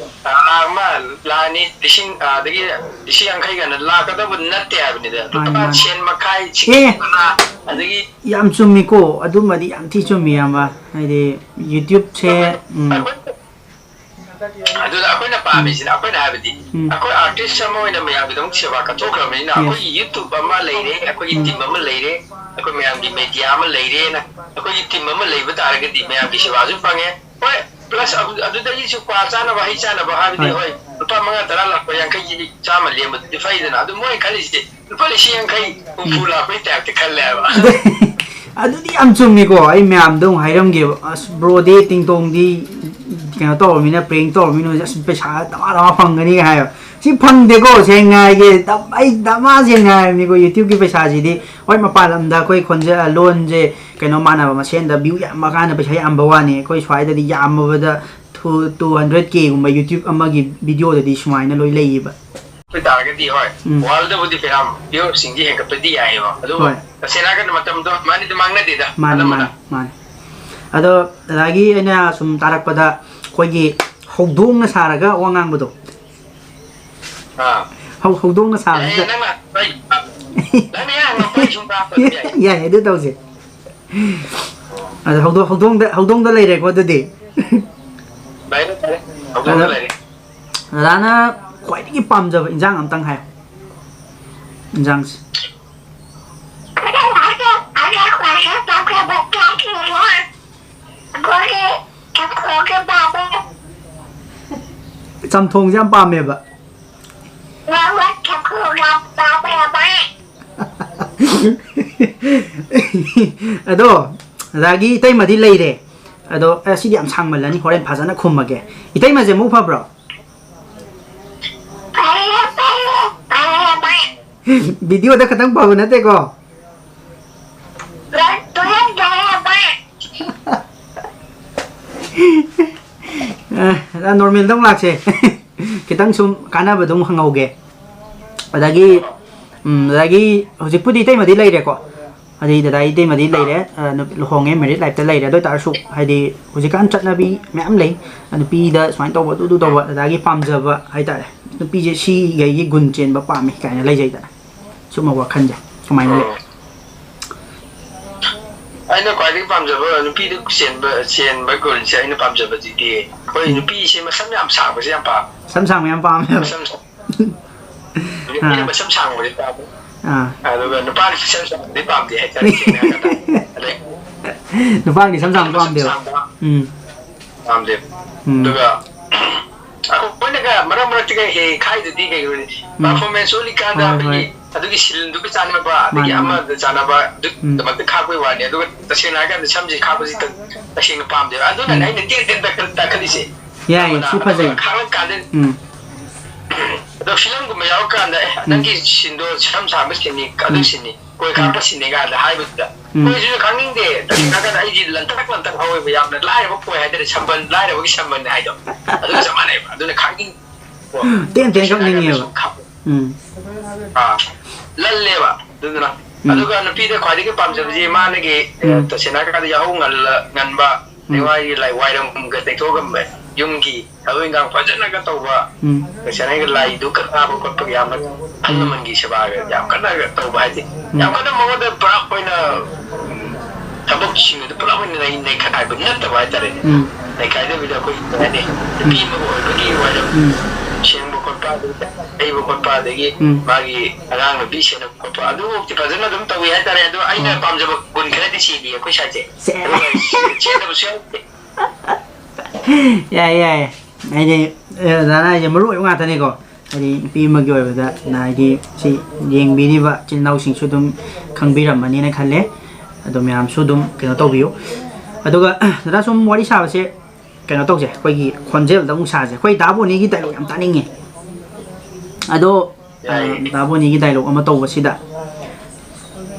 ꯑ, ꯂꯥꯈ ꯑꯃ, ꯂꯥꯈ ꯑꯅꯤ, ꯂꯤꯁꯤꯡ, ꯑ, ꯑꯗꯒꯤ ꯂꯤꯁꯤꯡ ꯌꯥꯡꯈꯩ ꯀꯥꯏꯅ ꯂꯥꯛꯀꯗꯕ ꯅꯠꯇꯦ ꯍꯥꯏꯕꯅꯤꯗ꯫ ꯃꯥꯅꯤ, ꯂꯨꯄꯥ ꯃꯥꯅꯤ꯫ ꯁꯦꯟ ꯃꯈꯥꯏ, ꯑꯦ! ꯁꯤꯀꯤ ꯃꯅꯥ, ꯑꯗꯒꯤ ꯌꯥꯝ ꯆꯨꯝꯃꯤꯀꯣ, ꯑꯗꯨꯃꯗꯤ ꯌꯥꯝ ꯊꯤ ꯆꯨꯝꯃꯤ, ꯏꯌꯥꯝꯕ꯫ ꯍꯥꯏꯗꯤ YouTube ꯁꯦ, ꯎꯝ꯫ ꯑꯗꯨꯗ ꯑꯩꯈꯣꯏꯅ ꯎꯝ꯫ ꯄꯥꯝꯃꯤꯁꯤꯅ, ꯑꯩꯈꯣꯏꯅ ꯍꯥꯏꯕꯗꯤ, ꯎꯝ꯫ ꯑꯩꯈꯣꯏ artist ꯑꯃ ꯑꯣꯏꯅ ꯃꯌꯥꯝꯒꯤꯗꯃꯛ ꯁꯦꯕꯥ ꯀꯠꯊꯣꯛꯈ꯭ꯔꯕꯅꯤꯅ, yes꯫ ꯑꯩꯈꯣꯏꯒꯤ YouTube ꯑꯃ ꯂꯩꯔꯦ, ꯑꯩꯈꯣꯏꯒꯤ ꯎꯝ꯫ Team ꯑꯃ ꯂꯩꯔꯦ, ꯑꯩꯈꯣꯏ ꯃꯌꯥꯝꯒꯤ media ꯑꯃ ꯂꯩꯔꯦꯅ, ꯑꯩꯈꯣꯏꯒꯤ team ꯑꯃ ꯂꯩꯕ ꯇꯥꯔꯒꯗꯤ ꯃꯌꯥꯝꯒꯤ ꯁꯦꯕꯥꯁꯨ ꯐꯪꯉꯦ꯫ ꯍꯣꯏ, plus ꯑꯗꯨ-, ꯑꯗꯨꯗꯒꯤꯁꯨ ꯀ꯭ꯋꯥ ꯆꯥꯅꯕ, ꯍꯩ ꯆꯥꯅꯕ ꯍꯥꯏꯕꯗꯤ, ꯍꯣꯏ꯫ ꯍꯣꯏ, ꯂꯨꯄꯥ ꯃꯉꯥ, ꯇꯔꯥ ꯂꯥꯛꯄ, ꯌꯥꯡꯈꯩ, ꯆꯥꯝꯃ ꯂꯦꯝꯕꯗꯨꯗꯤ ꯐꯩꯗꯅ꯫ ꯑꯗꯨ ꯃꯣꯏ ꯈꯜꯂꯤꯁꯤꯗꯤ ꯂꯨꯄꯥ ꯂꯤꯁꯤꯡ ꯌꯥꯡꯈꯩ, ꯍꯨꯝꯐꯨ ꯎꯝ꯫ ꯂꯥꯛꯄꯩ type ꯇ ꯈꯜꯂꯦ ꯍꯥꯏꯕ꯫ ꯑꯗꯨ-, ꯑꯗꯨꯗꯤ ꯌꯥꯝ ꯆꯨꯝꯃꯤꯀꯣ꯫ ꯑꯩ ꯃꯌꯥꯝꯗ ꯑꯃꯨꯛ ꯍꯥꯏꯔꯝꯒꯦꯕ, "ꯑꯁ, bro ꯗꯤ ꯇꯤꯡꯇꯣꯡꯗꯤ ꯀꯩꯅꯣ ꯇꯧꯔꯃꯤꯅ, prank ꯇꯧꯔꯃꯤꯅ, ꯍꯧꯖꯤꯛ ꯑꯁ, ꯄꯩꯁꯥ ꯗꯃꯥ ꯗꯃꯥ ꯐꯪꯒꯅꯤꯒ" ꯍꯥꯏꯕ꯫ ꯁꯤ ꯐꯪꯗꯦꯀꯣ, ꯁꯦꯡꯅ ꯍꯥꯏꯒꯦ꯫ ꯗꯝ-, ꯑꯩ ꯗꯃꯥ ꯁꯦꯡꯅ ꯍꯥꯏꯕꯅꯤꯀꯣ, YouTube ꯀꯤ ꯄꯩꯁꯥꯁꯤꯗꯤ꯫ ꯍꯣꯏ, ꯃꯄꯥꯟ ꯂꯝꯗ ꯑꯩꯈꯣꯏ ꯈꯣꯟꯖꯦꯜ, ꯂꯣꯟꯁꯦ ꯀꯩꯅꯣ ꯃꯥꯟꯅꯕ ꯃꯁꯦꯟꯗ view ꯌꯥꯝꯕ ꯀꯥꯟꯗ ꯄꯩꯁꯥ ꯌꯥꯝꯕ ꯋꯥꯅꯤ꯫ ꯑꯩꯈꯣꯏ ꯁ꯭ꯋꯥꯏꯗꯗꯤ ꯌꯥꯝꯃꯕꯗ two, two hundred K ꯒꯨꯝꯕ YouTube ꯑꯃꯒꯤ video ꯗꯗꯤ ꯁꯨꯃꯥꯏꯅ ꯂꯣꯏ ꯂꯩꯌꯦꯕ꯫ ꯑꯗꯨ ꯇꯥꯔꯒꯗꯤ, ꯍꯣꯏ, ꯎꯝ꯫ World ꯗꯕꯨꯗꯤ ꯐꯅꯌꯥꯝ viewer ꯁꯤꯡꯁꯤ ꯍꯦꯟꯒꯠꯄꯗꯤ ꯌꯥꯏꯑꯕ, ꯑꯗꯨꯕꯨ ꯍꯣꯏ꯫ ꯇꯁꯦꯡꯅ ꯍꯥꯏꯔꯒꯗꯤ ꯃꯇꯝꯗꯣ ꯑꯗꯨꯃꯥꯏꯅꯗꯤ ꯃꯥꯡꯅꯗꯦꯗ, ꯃꯥꯅꯤ, ꯑꯅꯝꯕꯅ꯫ ꯃꯥꯅꯤ, ꯃꯥꯅꯤ꯫ ꯑꯗꯣ, ꯑꯗꯒꯤ ꯑꯩꯅ ꯁꯨꯝ ꯇꯥꯔꯛꯄꯗ, ꯑꯩꯈꯣꯏꯒꯤ ꯍꯧꯗꯣꯡꯅ ꯁꯥꯔꯒ ꯋꯥ ꯉꯥꯡꯕꯗꯣ꯫ ꯑꯥ꯫ ꯍꯧ-, ꯍꯧꯗꯣꯡꯅ ꯌꯥꯏꯌꯦ, ꯁꯥꯕꯁꯤꯗ꯫ ꯅꯪꯅ, ꯍꯣꯏ, ꯅꯪꯅ ꯍꯦꯛ ꯍꯪꯉꯛꯄ ꯑꯩ ꯁꯨꯝ ꯇꯥꯛꯄ ꯑꯗꯨꯝ ꯌꯥꯏ꯫ ꯌꯥꯏ, ꯑꯗꯨ ꯇꯧꯁꯦ꯫ ꯑꯗꯣ ꯍꯧꯗꯣꯡ ꯍꯧꯗꯣꯡꯗ ꯍꯧꯗꯣꯡꯗ ꯂꯩꯔꯦꯀꯣ ꯑꯗꯨꯗꯤ꯫ ꯂꯩꯔꯦ, ꯂꯩꯔꯦ꯫ ꯍꯧꯗꯣꯡꯗ ꯑꯗꯣ ꯂꯩꯔꯦ꯫ ꯗꯗꯥꯅ ꯈ꯭ꯋꯥꯏꯗꯒꯤ ꯄꯥꯝꯖꯕ ꯏꯟꯖꯥꯡ ꯑꯝꯇꯪ ꯍꯥꯏꯌꯨ꯫ ꯏꯟꯖꯥꯡꯁꯦ꯫ ꯆꯝꯊꯣꯡꯁꯦ ꯌꯥꯝ ꯄꯥꯝꯃꯦꯕ꯫ ꯑꯗꯣ ꯗꯗꯥꯒꯤ ꯏꯇꯩꯃꯗꯤ ꯂꯩꯔꯦ꯫ ꯑꯗꯣ ꯑꯦ, ꯁꯤꯗꯤ ꯌꯥꯝ ꯁꯥꯡꯃꯜꯂꯅꯤ, ꯍꯣꯔꯦꯟ ꯐꯖꯅ ꯈꯨꯝꯃꯒꯦ꯫ ꯏꯇꯩꯃꯁꯦ ꯑꯃꯨꯛ ꯐꯕ꯭ꯔꯣ? ꯚꯤꯗꯤꯑꯣꯗ ꯈꯇꯪ ꯐꯕ ꯅꯠꯇꯦꯀꯣ꯫ ꯑ, ꯅꯣꯔꯃꯦꯜꯗ ꯑꯃꯨꯛ ꯂꯥꯛꯁꯦ꯫ ꯈꯤꯇꯪ ꯁꯨꯝ ꯀꯥꯟꯅꯕꯗꯣ ꯑꯃꯨꯛ ꯍꯪꯍꯧꯒꯦ꯫ ꯑꯗꯒꯤ, ꯎꯝ, ꯑꯗꯒꯤ ꯍꯧꯖꯤꯛꯄꯨꯗꯤ ꯏꯇꯩꯃꯗꯤ ꯂꯩꯔꯦꯀꯣ꯫ ꯑꯗꯩ ꯗꯗꯥ ꯏꯇꯩꯃꯗꯤ ꯂꯩꯔꯦ꯫ ꯑ, ꯅꯨ-, ꯂꯨꯍꯣꯡꯉꯦ, ꯃꯦꯔꯤꯠ ꯂꯥꯏꯐꯇ ꯂꯩꯔꯦ꯫ ꯑꯗꯨ ꯑꯣꯏ ꯇꯥꯔꯁꯨ, ꯍꯥꯏꯗꯤ, ꯍꯧꯖꯤꯛꯀꯥꯟ ꯆꯠꯅꯕꯤ ꯃꯌꯥꯝ ꯂꯩ꯫ ꯅꯨꯄꯤꯗ ꯁꯨꯃꯥꯏꯅ ꯇꯧꯕ, ꯑꯗꯨ, ꯑꯗꯨ ꯇꯧꯕ, ꯗꯗꯥꯒꯤ ꯄꯥꯝꯖꯕ ꯍꯥꯏ ꯇꯥꯔꯦ꯫ ꯅꯨꯄꯤꯁꯦ ꯁꯤꯈꯩꯒꯤ ꯒꯨꯟ ꯆꯦꯟꯕ ꯄꯥꯝꯃꯤ ꯀꯥꯏꯅ ꯂꯩꯖꯩꯗꯅ꯫ ꯁꯨꯝꯕ ꯋꯥꯈꯜꯁꯦ ꯀꯃꯥꯏꯅ ꯂꯩ? ꯎꯝ꯫ ꯑꯩꯅ ꯈ꯭ꯋꯥꯏꯗꯒꯤ ꯄꯥꯝꯖꯕ ꯅꯨꯄꯤꯗ ꯆꯦꯟꯕ, ꯆꯦꯟꯕ ꯒꯨꯟꯁꯦ ꯑꯩꯅ ꯄꯥꯝꯖꯕꯁꯤꯗꯤ, ꯑꯩꯈꯣꯏ ꯎꯝ꯫ ꯅꯨꯄꯤꯁꯦ ꯃꯁꯝ ꯌꯥꯝ ꯁꯥꯡꯕꯁꯦ ꯌꯥꯝ ꯄꯥꯝꯃꯦ꯫ ꯁꯝ ꯁꯥꯡꯕ ꯌꯥꯝ ꯄꯥꯝꯃꯦꯕ꯫ ꯃꯁꯝ ꯁꯥꯡ-, ꯅꯨꯄꯤꯅ ꯑꯥ꯫ ꯃꯁꯝ ꯁꯥꯡꯕꯁꯦ ꯄꯥꯝꯃꯦ꯫ ꯑꯥ꯫ ꯑꯗꯨꯒ ꯅꯨꯄꯥꯅ ꯃꯁꯝ ꯁꯥꯡꯕꯗꯤ ꯄꯥꯝꯗꯦ ꯍꯥꯏꯇꯥꯔꯦ, ꯁꯦꯡꯅ ꯍꯥꯏꯔꯀꯥꯟꯗ꯫ ꯑꯗꯩ ꯅꯨꯄꯥꯒꯤꯗꯤ ꯁꯝ ꯁꯥꯡꯕ ꯅꯨꯄꯤꯅ ꯃꯁꯝ ꯄꯥꯝꯗꯦꯕ꯫ ꯁꯥꯡꯕ ꯎꯝ꯫ ꯄꯥꯝꯗꯦꯕ꯫ ꯎꯝ꯫ ꯑꯗꯨꯒ ꯑꯩꯈꯣꯏꯅꯒ ꯃꯔꯛ ꯃꯔꯛꯇꯒ ꯍꯦꯛ ꯈꯥꯏꯗꯨꯗꯤ ꯀꯩ ꯑꯣꯏꯔꯦ? ꯎꯝ꯫ Performance ꯎꯠꯂꯤꯀꯥꯟꯗ ꯍꯣꯏ, ꯑꯩꯈꯣꯏꯒꯤ ꯍꯣꯏ꯫ ꯑꯗꯨꯒꯤ ꯁꯤꯜꯗꯨꯒ ꯆꯥꯟꯅꯕ, ꯑꯗꯒꯤ ꯃꯥꯅꯦ, ꯃꯥꯅꯦ꯫ ꯑꯃꯗ ꯆꯥꯟꯅꯕ, ꯎꯝ꯫ ꯑꯗꯨꯒꯤꯗꯃꯛꯇ ꯈꯥꯛꯄꯒꯤ ꯋꯥꯅꯤ꯫ ꯑꯗꯨꯒ ꯇꯁꯦꯡꯅ ꯍꯥꯏꯔꯀꯥꯟꯗ ꯁꯝꯁꯦ ꯈꯥꯛꯄꯁꯤ ꯇ-, ꯇꯁꯦꯡꯅ ꯄꯥꯝꯗꯦꯕ꯫ ꯑꯗꯨꯅꯅꯦ ꯎꯝ꯫ ꯑꯩꯅ ꯇꯦꯟ ꯇꯦꯟ ꯇꯛꯈꯠ-, ꯇꯛꯈꯠꯂꯤꯁꯦ꯫ ꯌꯥꯏꯌꯦ, ꯑꯃꯅ ꯁꯤ ꯑꯃꯅ ꯐꯖꯩ꯫ ꯈꯥꯛꯂꯛꯀꯥꯟꯗ ꯎꯝ꯫ ꯑꯗꯣ ꯐꯤꯂꯝꯒꯨꯝꯕ ꯌꯥꯎꯔꯀꯥꯟꯗ, "ꯑꯦ, ꯎꯝ꯫ ꯅꯪꯒꯤ ꯁꯤꯟꯗꯣ ꯁꯝ ꯁꯥꯡꯕ ꯁꯤꯟꯅꯤ, ꯑꯗꯨ ꯎꯝ꯫ ꯁꯤꯟꯅꯤ, ꯀꯣꯏ ꯎꯝ꯫ ꯈꯥꯛꯄ ꯁꯤꯟꯅꯤ" ꯀꯥꯏꯅ ꯍꯥꯏꯕꯗꯨꯗ, ꯎꯝ꯫ ꯑꯩꯈꯣꯏꯁꯨ ꯈꯪꯅꯤꯡꯗꯦ꯫ ꯎꯝ꯫ ꯇꯁꯦꯡꯅ ꯍꯥꯏꯔꯀꯥꯟꯗ ꯑꯩꯗꯤ ꯂꯟꯇꯛ ꯂꯟꯇꯛ ꯍꯧꯋꯦꯕ, ꯌꯥꯝꯅ ꯂꯥꯏꯔꯕ ꯀꯣꯏ ꯍꯥꯏꯇꯥꯔꯦ, ꯁꯝꯕꯟ, ꯂꯥꯏꯔꯕꯒꯤ ꯁꯝꯕꯟ ꯍꯥꯏꯗꯣ꯫ ꯑꯗꯨꯒ ꯆꯞ ꯃꯥꯟꯅꯩꯕ꯫ ꯑꯗꯨꯅ ꯈꯪꯅꯤꯡ-, ꯇꯦꯟ ꯇꯦꯟ ꯀꯛꯅꯤꯡꯉꯦꯕ꯫ ꯁꯨꯝ ꯈꯪ-, ꯎꯝ꯫ ꯑꯥ, ꯂꯜꯂꯦꯕ꯫ ꯑꯗꯨꯗꯨꯅ, ꯎꯝ꯫ ꯑꯗꯨꯒ ꯅꯨꯄꯤꯗ ꯈ꯭ꯋꯥꯏꯗꯒꯤ ꯄꯥꯝꯖꯕꯁꯤ ꯃꯥꯅꯒꯤ, ꯑꯦ, ꯎꯝ꯫ ꯇꯁꯦꯡꯅ ꯍꯥꯏꯔꯀꯥꯟꯗ ꯌꯥꯍꯧ ꯉꯜꯂ-, ꯉꯟꯕ, ꯎꯝ꯫ ꯅꯤꯡꯋꯥꯏꯒꯤ ꯂꯥꯏ ꯋꯥꯏꯔꯝꯒ ꯇꯩꯊꯣꯛꯑꯒ ꯌꯨꯝꯒꯤ ꯊꯕꯛ ꯏꯟꯈꯥꯡ ꯐꯖꯅꯒ ꯇꯧꯕ, ꯎꯝ꯫ ꯇꯁꯦꯡꯅ ꯍꯥꯏꯔꯒ ꯂꯥꯏꯗꯨ ꯀꯠꯅꯕ ꯈꯣꯠꯄꯒ ꯌꯥꯝꯅ ꯑꯍꯜ ꯎꯝ꯫ ꯂꯃꯟꯒꯤ ꯁꯦꯕꯥꯒ ꯌꯥꯝ ꯀꯟꯅꯒ ꯇꯧꯕ ꯍꯥꯏꯗꯤ, ꯎꯝ꯫ ꯌꯥꯝ ꯀꯟꯅ ꯃꯉꯣꯟꯗ ꯄꯨꯔꯥ ꯑꯣꯏꯅ, ꯎꯝ, ꯊꯕꯛꯁꯤꯡ ꯑꯗꯨ ꯄꯨꯂꯞ ꯑꯣꯏꯅ ꯅꯩ-, ꯅꯩꯈꯥꯏꯕ ꯅꯠꯇꯕ ꯍꯥꯏꯇꯥꯔꯦ꯫ ꯎꯝ꯫ ꯅꯩꯈꯥꯏꯗꯕꯤꯗ ꯑꯩꯈꯣꯏ ꯀꯩ ꯍꯥꯏꯅꯤ, ꯅꯨꯄꯤ ꯎꯝ꯫ ꯑꯃꯒ ꯑꯣꯏꯕꯒꯤ ꯋꯥꯔꯤ ꯎꯝ꯫ ꯁꯦꯡꯕ ꯈꯣꯠꯄ, ꯑꯗꯒꯤ ꯇꯩꯕ ꯈꯣꯠꯄ, ꯑꯗꯒꯤ ꯎꯝ꯫ ꯃꯥꯒꯤ ꯑꯉꯥꯡ ꯅꯨꯄꯤ ꯁꯦꯟꯅꯕ ꯈꯣꯠꯄ, ꯑꯗꯨꯐꯥꯎꯗꯤ ꯐꯖꯅ ꯑꯗꯨꯝ ꯇꯧꯏ ꯍꯥꯏꯇꯥꯔꯦ꯫ ꯑꯗꯣ ꯑꯩꯅ ꯎꯝ꯫ ꯄꯥꯝꯖꯕ ꯒꯨꯟ ꯈꯔꯗꯤ ꯆꯦꯜꯂꯤ ꯑꯩꯈꯣꯏ ꯁ꯭ꯋꯥꯏꯁꯦ꯫ ꯁꯦ꯫ ꯑꯗꯨꯒ ꯆꯦꯟꯗꯕꯁꯨ ꯌꯥꯎꯗꯦ꯫ ꯌꯥꯏꯌꯦ, ꯌꯥꯏꯌꯦ꯫ ꯍꯥꯏꯗꯤ, ꯑ, ꯗꯥꯅ ꯍꯥꯏꯁꯦ ꯃꯔꯨ ꯑꯣꯏꯕ ꯉꯥꯛꯇꯅꯤꯀꯣ꯫ ꯍꯥꯏꯗꯤ ꯅꯨꯄꯤ ꯑꯃꯒꯤ ꯑꯣꯏꯕꯗ, ꯅ-, ꯍꯥꯏꯗꯤ ꯁꯤ ꯌꯦꯡꯕꯤꯔꯤꯕ ꯏꯆꯤꯜ ꯏꯅꯥꯎꯁꯤꯡꯁꯨ ꯑꯗꯨꯝ ꯈꯪꯕꯤꯔꯝꯃꯅꯤꯅ ꯈꯜꯂꯦ꯫ ꯑꯗꯣ ꯃꯌꯥꯝꯁꯨ ꯑꯗꯨꯝ ꯀꯩꯅꯣ ꯇꯧꯕꯤꯌꯨ꯫ ꯑꯗꯨꯒ, ꯗꯥꯗꯥ, ꯁꯨꯝ ꯋꯥꯔꯤ ꯁꯥꯕꯁꯦ ꯀꯩꯅꯣ ꯇꯧꯁꯦ, ꯑꯩꯈꯣꯏꯒꯤ ꯈꯣꯟꯖꯦꯜꯗ ꯑꯃꯨꯛ ꯁꯥꯁꯦ꯫ ꯑꯩꯈꯣꯏ ꯗꯥ ꯕꯣꯅꯤꯒꯤ ꯗꯥꯏꯂꯣꯛ ꯌꯥꯝ ꯇꯥꯅꯤꯡꯉꯦ꯫ ꯑꯗꯣ, ꯑ, ꯌꯥꯏꯌꯦ꯫ ꯗꯥ ꯕꯣꯅꯤꯒꯤ ꯗꯥꯏꯂꯣꯛ ꯑꯃ ꯇꯧꯕꯁꯤꯗ,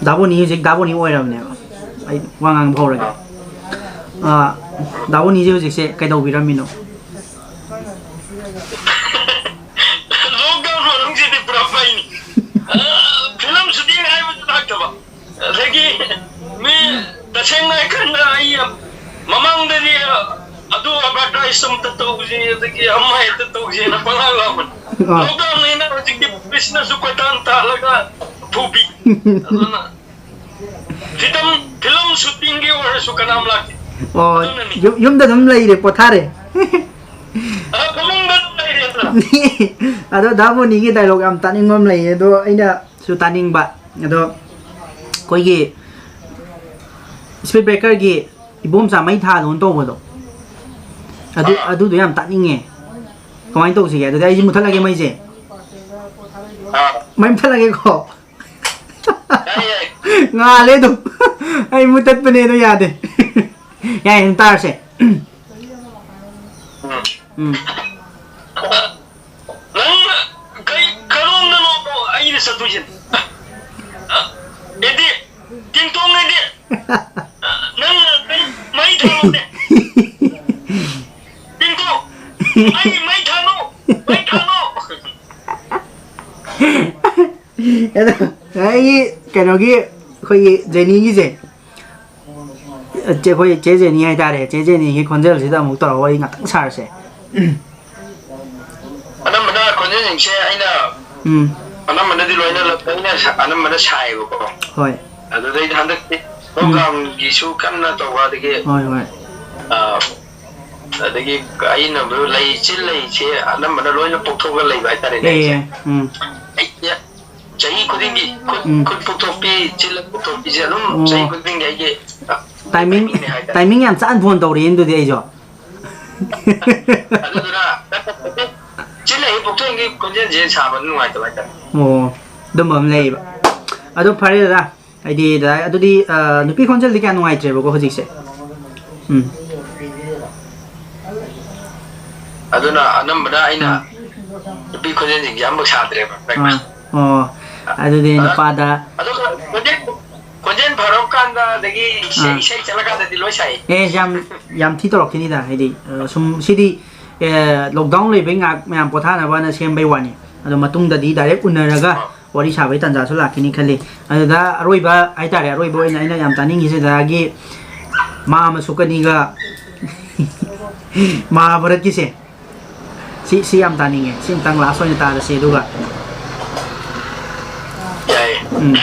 ꯗꯥ ꯕꯣꯅꯤ ꯍꯧꯖꯤꯛ ꯗꯥ ꯕꯣꯅꯤ ꯑꯣꯏꯔꯕꯅꯦꯕ꯫ ꯑꯩ ꯋꯥ ꯉꯥꯡꯕ ꯍꯧꯔꯒꯦ꯫ ꯑꯥ꯫ ꯑ, ꯗꯥ ꯕꯣꯅꯤꯁꯦ ꯍꯧꯖꯤꯛꯁꯦ ꯀꯩꯗꯧꯕꯤꯔꯝꯃꯤꯅꯣ? Lockdown ꯃꯅꯨꯡꯁꯤꯗꯤ ꯄꯨꯔꯥ ꯃꯩꯅꯤ꯫ ꯑ, film shooting ꯍꯥꯏꯕꯁꯨ ꯂꯥꯛꯇꯕ꯫ ꯑꯗꯒꯤ ꯃꯤ ꯇꯁꯦꯡꯅ ꯍꯥꯏꯀꯥꯟꯗ ꯑꯩ ꯃꯃꯥꯡꯗꯗꯤ ꯑꯗꯨ advertise ꯑꯝꯇ ꯇꯧꯁꯤ, ꯑꯗꯒꯤ ꯑꯃ ꯍꯦꯛꯇ ꯇꯧꯁꯦꯅ ꯄꯪꯂꯥꯎ ꯂꯥꯎꯕꯅꯤ꯫ ꯑꯥ꯫ Lockdown ꯅꯤꯅ ꯍꯧꯖꯤꯛꯇꯤ ꯄꯨꯂꯤꯁꯅꯁꯨ ꯀꯣꯏꯇꯥꯟ ꯇꯥꯜꯂꯒ ꯐꯨꯕꯤ꯫ ꯑꯗꯨꯅ film, film shooting ꯒꯤ ꯑꯣꯏꯔꯁꯨ ꯀꯅꯥꯝ ꯂꯥꯛꯇꯦ꯫ ꯑꯣ, ꯑꯗꯨꯅꯅꯤ꯫ ꯌꯨꯝ-, ꯌꯨꯝꯗ ꯑꯗꯨꯝ ꯂꯩꯔꯦ, ꯄꯣꯊꯥꯔꯦ꯫ ꯑ, ꯐꯃꯨꯡꯗ ꯑꯗꯨꯝ ꯂꯩꯔꯦ ꯑꯗꯨꯅ꯫ ꯑꯗꯣ ꯗꯥ ꯕꯣꯅꯤꯒꯤ dialogue ꯌꯥꯝ ꯇꯥꯅꯤꯡꯕ ꯑꯃ ꯂꯩꯌꯦ, ꯑꯗꯣ ꯑꯩꯅꯁꯨ ꯇꯥꯅꯤꯡꯕ꯫ ꯑꯗꯣ ꯑꯩꯈꯣꯏꯒꯤ Speed Breaker ꯒꯤ ꯏꯕꯣꯝꯆꯥ ꯃꯩ ꯊꯥꯜꯂꯣꯅ ꯇꯧꯕꯗꯣ, ꯑꯗꯨ, ꯑꯥ꯫ ꯑꯗꯨꯗꯣ ꯌꯥꯝ ꯇꯥꯅꯤꯡꯉꯦ꯫ ꯀꯃꯥꯏꯅ ꯇꯧꯁꯤꯒꯦ? ꯑꯗꯨꯗꯤ ꯑꯩꯁꯦ ꯃꯨꯠꯊꯠꯂꯒꯦ ꯃꯩꯁꯦ꯫ ꯑꯥ꯫ ꯃꯩ ꯃꯨꯠꯊꯠꯂꯒꯦꯀꯣ꯫ ꯌꯥꯏ, ꯌꯥꯏ꯫ ꯉꯥꯜꯂꯦ ꯑꯗꯨꯝ꯫ ꯑꯩ ꯃꯨꯠꯊꯠꯄꯅꯦ ꯑꯗꯣ ꯌꯥꯗꯦ꯫ ꯌꯥꯏ, ꯑꯗꯨꯝ ꯇꯥꯔꯁꯦ꯫ ꯎꯝ꯫ ꯎꯝ꯫ ꯅꯪ ꯀꯩ ꯀꯔꯣꯝꯗꯅꯣ ꯑꯩꯅ ꯆꯠꯇꯣꯏꯁꯦ? ꯑꯦꯗꯤ, ꯇꯤꯡꯇꯣꯡ ꯑꯦꯗꯤ꯫ ꯅꯪ ꯀꯩ ꯃꯩ ꯊꯥꯔꯛꯑꯣꯅꯦ꯫ ꯇꯤꯡꯇꯣꯡ, ꯑꯩ ꯃꯩ ꯊꯥꯅꯣ, ꯃꯩ ꯊꯥꯅꯣ꯫ ꯑꯗꯣ ꯑꯩꯒꯤ ꯀꯩꯅꯣꯒꯤ ꯑꯩꯈꯣꯏꯒꯤ ꯖꯦꯅꯤꯒꯤꯁꯦ, ꯆꯦ-, ꯑꯩꯈꯣꯏ ꯆꯦ ꯖꯦꯅꯤ ꯍꯥꯏꯇꯥꯔꯦ, ꯆꯦ ꯖꯦꯅꯤꯒꯤ ꯈꯣꯟꯖꯦꯜꯁꯤꯗ ꯑꯃꯨꯛ ꯇꯧꯔꯒ ꯋꯥꯔꯤ ꯉꯥꯛꯇꯪ ꯁꯥꯔꯁꯦ꯫ ꯑꯅꯝꯕꯅ ꯈꯣꯟꯖꯦꯜꯁꯤꯡꯁꯦ ꯑꯩꯅ ꯎꯝ꯫ ꯑꯅꯝꯕꯅꯗꯤ ꯂꯣꯏꯅ ꯂ-, ꯑꯩꯅ ꯁ-, ꯑꯅꯝꯕꯅ ꯁꯥꯏꯌꯦꯕꯀꯣ꯫ ꯍꯣꯏ꯫ ꯑꯗꯨꯗꯩꯗ ꯍꯟꯗꯛꯇꯤ ꯄ꯭ꯔꯣꯒ꯭ꯔꯥꯝꯒꯤꯁꯨ ꯀꯟꯅ ꯇꯧꯕ, ꯑꯗꯒꯤ, ꯍꯣꯏ, ꯍꯣꯏ꯫ ꯑ, ꯑꯗꯒꯤ ꯑꯩꯅ ꯂꯩ, ꯆꯤꯜ ꯂꯩꯁꯦ ꯑꯅꯝꯕꯅ ꯂꯣꯏꯅ ꯄꯣꯛꯊꯣꯛꯑꯒ ꯂꯩꯕ ꯍꯥꯏꯇꯥꯔꯦꯅꯦ ꯑꯦ, ꯑꯩꯁꯦ꯫ ꯎꯝ꯫ ꯑꯩꯁꯦ ꯆꯍꯤ ꯈꯨꯗꯤꯡꯒꯤ ꯈꯨꯠ, ꯎꯝ꯫ ꯈꯨꯠ ꯄꯣꯛꯊꯣꯛꯄꯤ, ꯆꯤꯜ ꯄꯣꯛꯊꯣꯛꯄꯤꯁꯦ ꯑꯗꯨꯝ ꯑꯣ꯫ ꯆꯍꯤ ꯈꯨꯗꯤꯡꯒꯤ ꯑꯩꯒꯤ, ꯑ, ꯇꯥꯏꯃꯤꯡ, ꯇꯥꯏꯃꯤꯡꯅꯦ ꯍꯥꯏꯇꯥꯔꯦ꯫ ꯇꯥꯏꯃꯤꯡ ꯌꯥꯝ ꯆꯥꯅ ꯐꯣꯟ ꯇꯧꯔꯛꯑꯦ ꯑꯗꯨꯗꯤ ꯑꯩꯁꯨ꯫ ꯑꯗꯨꯗꯨꯅ ꯆꯤꯜ ꯂꯩ ꯄꯣꯛꯊꯣꯛꯄꯤ ꯈꯣꯟꯖꯦꯜꯁꯦ ꯁꯥꯕ ꯅꯨꯡꯉꯥꯏꯇꯕ ꯍꯥꯏꯇꯥꯔꯦ꯫ ꯑꯣ, ꯑꯗꯨꯝꯕ ꯑꯃ ꯂꯩꯌꯦꯕ꯫ ꯑꯗꯣ ꯐꯔꯦ ꯗꯗꯥ, ꯍꯥꯏꯗꯤ ꯗꯗꯥ, ꯑꯗꯨꯗꯤ, ꯑ, ꯅꯨꯄꯤ ꯈꯣꯟꯖꯦꯜꯗꯤ ꯀꯌꯥ ꯅꯨꯡꯉꯥꯏꯇ꯭ꯔꯦꯕꯀꯣ ꯍꯧꯖꯤꯛꯁꯦ꯫ ꯎꯝ꯫ ꯑꯗꯨꯅ ꯑꯅꯝꯕꯅ ꯑꯩꯅ ꯑꯥ꯫ ꯅꯨꯄꯤ ꯈꯣꯟꯖꯦꯜꯁꯤꯡꯁꯦ ꯑꯃꯐꯥꯎ ꯁꯥꯗ꯭ꯔꯦꯕ꯫ ꯑꯥ꯫ ꯑꯣ꯫ ꯑꯗꯨꯗꯤ ꯑ, ꯅꯨꯄꯥꯗ ꯑꯗꯨꯒ ꯈꯣꯟꯖꯦꯜ, ꯈꯣꯟꯖꯦꯜ ꯐꯔꯛꯀꯥꯟꯗ ꯑꯗꯒꯤ ꯏꯁꯩ, ꯑꯥ꯫ ꯏꯁꯩ ꯆꯠꯂꯀꯥꯟꯗꯗꯤ ꯂꯣꯏ ꯁꯥꯏ꯫ ꯑꯦ, ꯌꯥꯝ, ꯌꯥꯝ ꯊꯤ ꯇꯧꯔꯛꯈꯤꯅꯤꯗ, ꯍꯥꯏꯗꯤ, ꯑ, ꯁꯨꯝ ꯁꯤꯗꯤ, ꯑꯦ, lockdown ꯂꯩꯕꯩ ꯉꯥꯏꯍꯥꯛ ꯃꯌꯥꯝ ꯄꯣꯊꯥꯅꯕꯅ ꯁꯦꯝꯕꯩ ꯋꯥꯅꯤ꯫ ꯑꯗꯣ ꯃꯇꯨꯡꯗꯗꯤ direct ꯎꯅꯔꯒ ꯑꯥ꯫ ꯋꯥꯔꯤ ꯁꯥꯕꯒꯤ ꯇꯥꯟꯖꯥꯁꯨ ꯂꯥꯛꯈꯤꯅꯤ ꯈꯜꯂꯤ꯫ ꯑꯗꯨꯗ ꯑꯔꯣꯏꯕ ꯍꯥꯏꯇꯥꯔꯦ, ꯑꯔꯣꯏꯕ ꯑꯣꯏꯅ ꯑꯩꯅ ꯌꯥꯝ ꯇꯥꯅꯤꯡꯉꯤꯁꯦ ꯗꯗꯥꯒꯤ ꯃꯥ ꯑꯃꯁꯨ ꯀꯅꯤꯒ ꯃꯍꯥꯚꯥꯔꯠꯀꯤꯁꯦ꯫ ꯁꯤ, ꯁꯤ ꯌꯥꯝ ꯇꯥꯅꯤꯡꯉꯦ꯫ ꯁꯤ ꯑꯃꯨꯛꯇꯪ last ꯑꯣꯏꯅ ꯇꯥꯔꯁꯤ, ꯑꯗꯨꯒ꯫ ꯌꯥꯏꯌꯦ꯫ ꯎꯝ꯫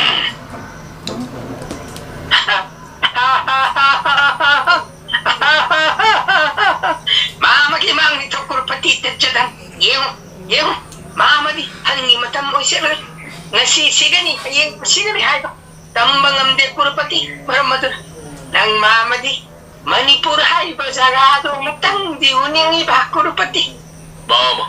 ꯃꯥ ꯑꯃꯒꯤ ꯃꯥꯡ ꯅꯤꯡꯊꯧ ꯀ꯭ꯔꯨꯄꯇꯤ ꯇꯦꯛꯆꯗꯪ꯫ ꯌꯦꯡꯉꯨ, ꯌꯦꯡꯉꯨ, ꯃꯥ ꯑꯃꯗꯤ ꯍꯟꯒꯤ ꯃꯇꯝ ꯑꯣꯏꯁꯤꯜꯂꯣꯏ꯫ ꯉꯁꯤ ꯁꯤꯒꯅꯤ, ꯍꯌꯦꯡ ꯁꯤꯒꯅꯤ ꯍꯥꯏꯕ ꯇꯝꯕ ꯉꯝꯗꯦ ꯀ꯭ꯔꯨꯄꯇꯤ꯫ ꯃꯔꯝ ꯑꯗꯨꯅ ꯅꯪ ꯃꯥ ꯑꯃꯗꯤ ꯃꯅꯤꯄꯨꯔ ꯍꯥꯏꯔꯤꯕ ꯖꯒꯥ ꯑꯗꯨ ꯑꯃꯨꯛꯇꯪꯗꯤ ꯎꯅꯤꯡꯉꯤꯕ ꯀ꯭ꯔꯨꯄꯇꯤ꯫ ꯃꯥꯃ꯫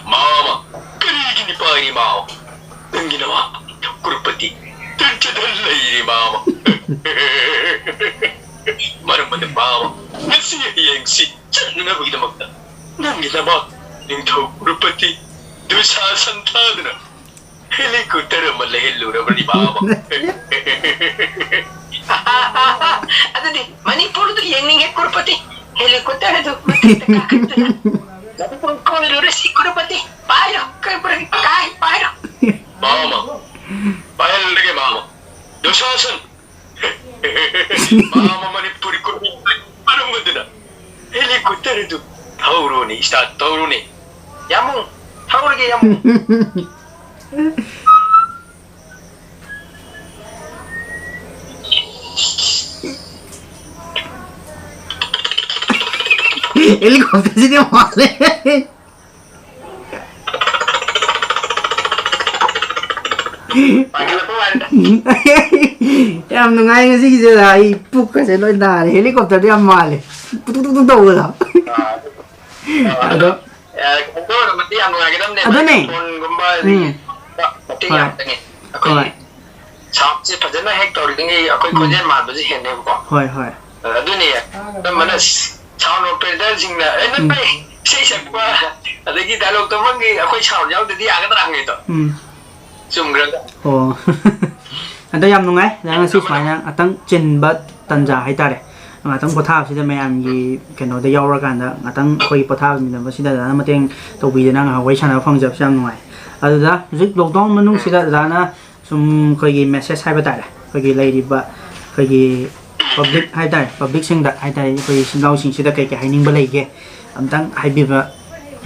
ꯃꯥꯃ, ꯀꯔꯤꯒꯤ ꯅꯤꯄꯥꯏꯅꯤ ꯃꯥꯃ? ꯅꯪꯒꯤ ꯅꯃꯥ, ꯀ꯭ꯔꯨꯄꯇꯤ, ꯇꯦꯛꯆꯗ ꯂꯩꯔꯦ ꯃꯥꯃ꯫ ꯃꯔꯝ ꯑꯗꯨꯅ ꯃꯥꯃ, ꯉꯁꯤ ꯍꯌꯦꯡꯁꯤ ꯆꯠꯅꯅꯕꯒꯤꯗꯃꯛꯇ ꯅꯪꯒꯤ ꯅꯃꯥ, ꯅꯤꯡꯊꯧ ꯀ꯭ꯔꯨꯄꯇꯤ, ꯗꯨꯁꯥꯁꯟ ꯊꯥꯗꯨꯅ helicopter ꯑꯃ ꯂꯩꯍꯜꯂꯨꯔꯕꯅꯤ ꯃꯥꯃ꯫ ꯑꯗꯨꯗꯤ ꯃꯅꯤꯄꯨꯔꯗꯨ ꯌꯦꯡꯅꯤꯡꯉꯦ ꯀ꯭ꯔꯨꯄꯇꯤ꯫ Helicopter ꯑꯗꯨ ꯃꯊꯛꯇ ꯀꯥꯈꯠꯇꯨꯅ ꯃꯅꯤꯄꯨꯔ ꯀꯣꯏꯔꯨꯔꯁꯤ ꯀ꯭ꯔꯨꯄꯇꯤ꯫ ꯄꯥꯏꯔꯣ, ꯀ꯭ꯔꯨꯄꯇꯤ, ꯀꯥꯏ ꯄꯥꯏꯔꯣ꯫ ꯃꯥꯃ, ꯄꯥꯏꯍꯜꯂꯒꯦ ꯃꯥꯃ꯫ ꯗꯨꯁꯥꯁꯟ, ꯃꯥꯃ ꯃꯅꯤꯄꯨꯔꯤ ꯀꯣꯏꯕ ꯃꯔꯝ ꯑꯗꯨꯅ helicopter ꯑꯗꯨ ꯊꯧꯔꯨꯅꯤ, start ꯇꯧꯔꯨꯅꯤ꯫ ꯌꯥꯝꯕꯨꯡ, ꯊꯧꯔꯒꯦ ꯌꯥꯝꯕꯨꯡ꯫ ꯑꯦ, ꯍꯦꯂꯤꯀꯣꯞꯇꯔꯁꯤꯗꯤ ꯌꯥꯝ ꯃꯥꯜꯂꯦ꯫ ꯄꯥꯏꯈꯠꯂꯛꯄ ꯃꯥꯜꯂꯦ꯫ ꯌꯥꯝ ꯅꯨꯡꯉꯥꯏ ꯉꯁꯤꯒꯤꯁꯦ꯫ ꯑꯩ ꯄꯨꯛꯀꯁꯦ ꯂꯣꯏ ꯅꯥꯔꯦ꯫ ꯍꯦꯂꯤꯀꯣꯞꯇꯔꯗꯣ ꯌꯥꯝ ꯃꯥꯜꯂꯦ꯫ ꯇꯨꯛ ꯇꯨꯛ ꯇꯨꯛ ꯇꯨꯛ ꯇꯧꯕꯗꯣ꯫ ꯑꯥ, ꯑꯗꯣ ꯑꯦ, ꯀꯩꯅꯣ ꯇꯧꯔꯝꯃꯗꯤ ꯌꯥꯝ ꯅꯨꯡꯉꯥꯏꯒꯗꯕꯅꯦ꯫ ꯑꯗꯨꯅꯦ꯫ ꯐꯣꯟꯒꯨꯝꯕ, ꯎꯝ꯫ ꯃꯇꯦꯡ ꯍꯣꯏ꯫ ꯌꯥꯝ ꯆꯪꯉꯦ꯫ ꯑꯩꯈꯣꯏꯒꯤ ꯍꯣꯏ꯫ Soundꯁꯦ ꯐꯖꯅ ꯍꯦꯛ ꯇꯧꯔꯤꯉꯩ ꯑꯩꯈꯣꯏ ꯎꯝ꯫ ꯈꯣꯟꯖꯦꯜ ꯃꯥꯟꯕꯁꯦ ꯍꯦꯟꯅꯦꯕꯀꯣ꯫ ꯍꯣꯏ, ꯍꯣꯏ꯫ ꯑꯗꯨꯅꯦ꯫ ꯑꯅꯝꯕꯅ sound operatorꯁꯤꯡꯅ, "ꯑꯦ, ꯅꯪ ꯎꯝ꯫ ꯏꯁꯩ ꯁꯛꯄ, ꯑꯗꯒꯤ dialogue ꯇꯧꯐꯝꯒꯤ ꯑꯩꯈꯣꯏ sound ꯌꯥꯎꯗꯗꯤ ꯌꯥꯒꯗ꯭ꯔꯥ?" ꯍꯪꯉꯦꯗꯣ꯫ ꯎꯝ꯫ ꯆꯨꯝꯈ꯭ꯔꯒ꯫ ꯑꯣ꯫ ꯑꯗꯣ ꯌꯥꯝ ꯅꯨꯡꯉꯥꯏ꯫ ꯉꯁꯤ ꯑꯗꯨꯃꯥꯏꯅ ꯉꯥꯛꯇꯪ ꯆꯤꯟꯕ ꯇꯟꯖꯥ ꯍꯥꯏꯇꯥꯔꯦ꯫ ꯉꯥꯛꯇꯪ ꯄꯣꯊꯥꯕꯁꯤꯗ ꯃꯌꯥꯝꯒꯤ ꯀꯩꯅꯣꯗ ꯌꯥꯎꯔꯀꯥꯟꯗ ꯉꯥꯛꯇꯪ ꯑꯩꯈꯣꯏꯒꯤ ꯄꯣꯊꯥꯃꯤꯟꯅꯕꯁꯤꯗ ꯑꯣꯖꯥꯅ ꯃꯇꯦꯡ ꯇꯧꯕꯤꯗꯅ ꯉꯥꯏꯍꯥꯛ ꯋꯥꯔꯤ ꯁꯥꯟꯅꯕ ꯐꯪꯖꯕꯁꯦ ꯌꯥꯝ ꯅꯨꯡꯉꯥꯏ꯫ ꯑꯗꯨꯗ ꯍꯧꯖꯤꯛ lockdown ꯃꯅꯨꯡꯁꯤꯗ ꯑꯣꯖꯥꯅ ꯁꯨꯝ ꯑꯩꯈꯣꯏꯒꯤ message ꯍꯥꯏꯕ ꯇꯥꯔꯦ, ꯑꯩꯈꯣꯏꯒꯤ ꯂꯩꯔꯤꯕ ꯑꯩꯈꯣꯏꯒꯤ public ꯍꯥꯏ ꯇꯥꯔꯦ, publicꯁꯤꯡꯗ ꯍꯥꯏ ꯇꯥꯔꯦ, ꯑꯩꯈꯣꯏ ꯏꯆꯤꯟ ꯏꯅꯥꯎꯁꯤꯡꯁꯤꯗ ꯀꯩ ꯀꯩ ꯍꯥꯏꯅꯤꯡꯕ ꯂꯩꯒꯦ? ꯑꯝꯇꯪ ꯍꯥꯏꯕꯤꯕ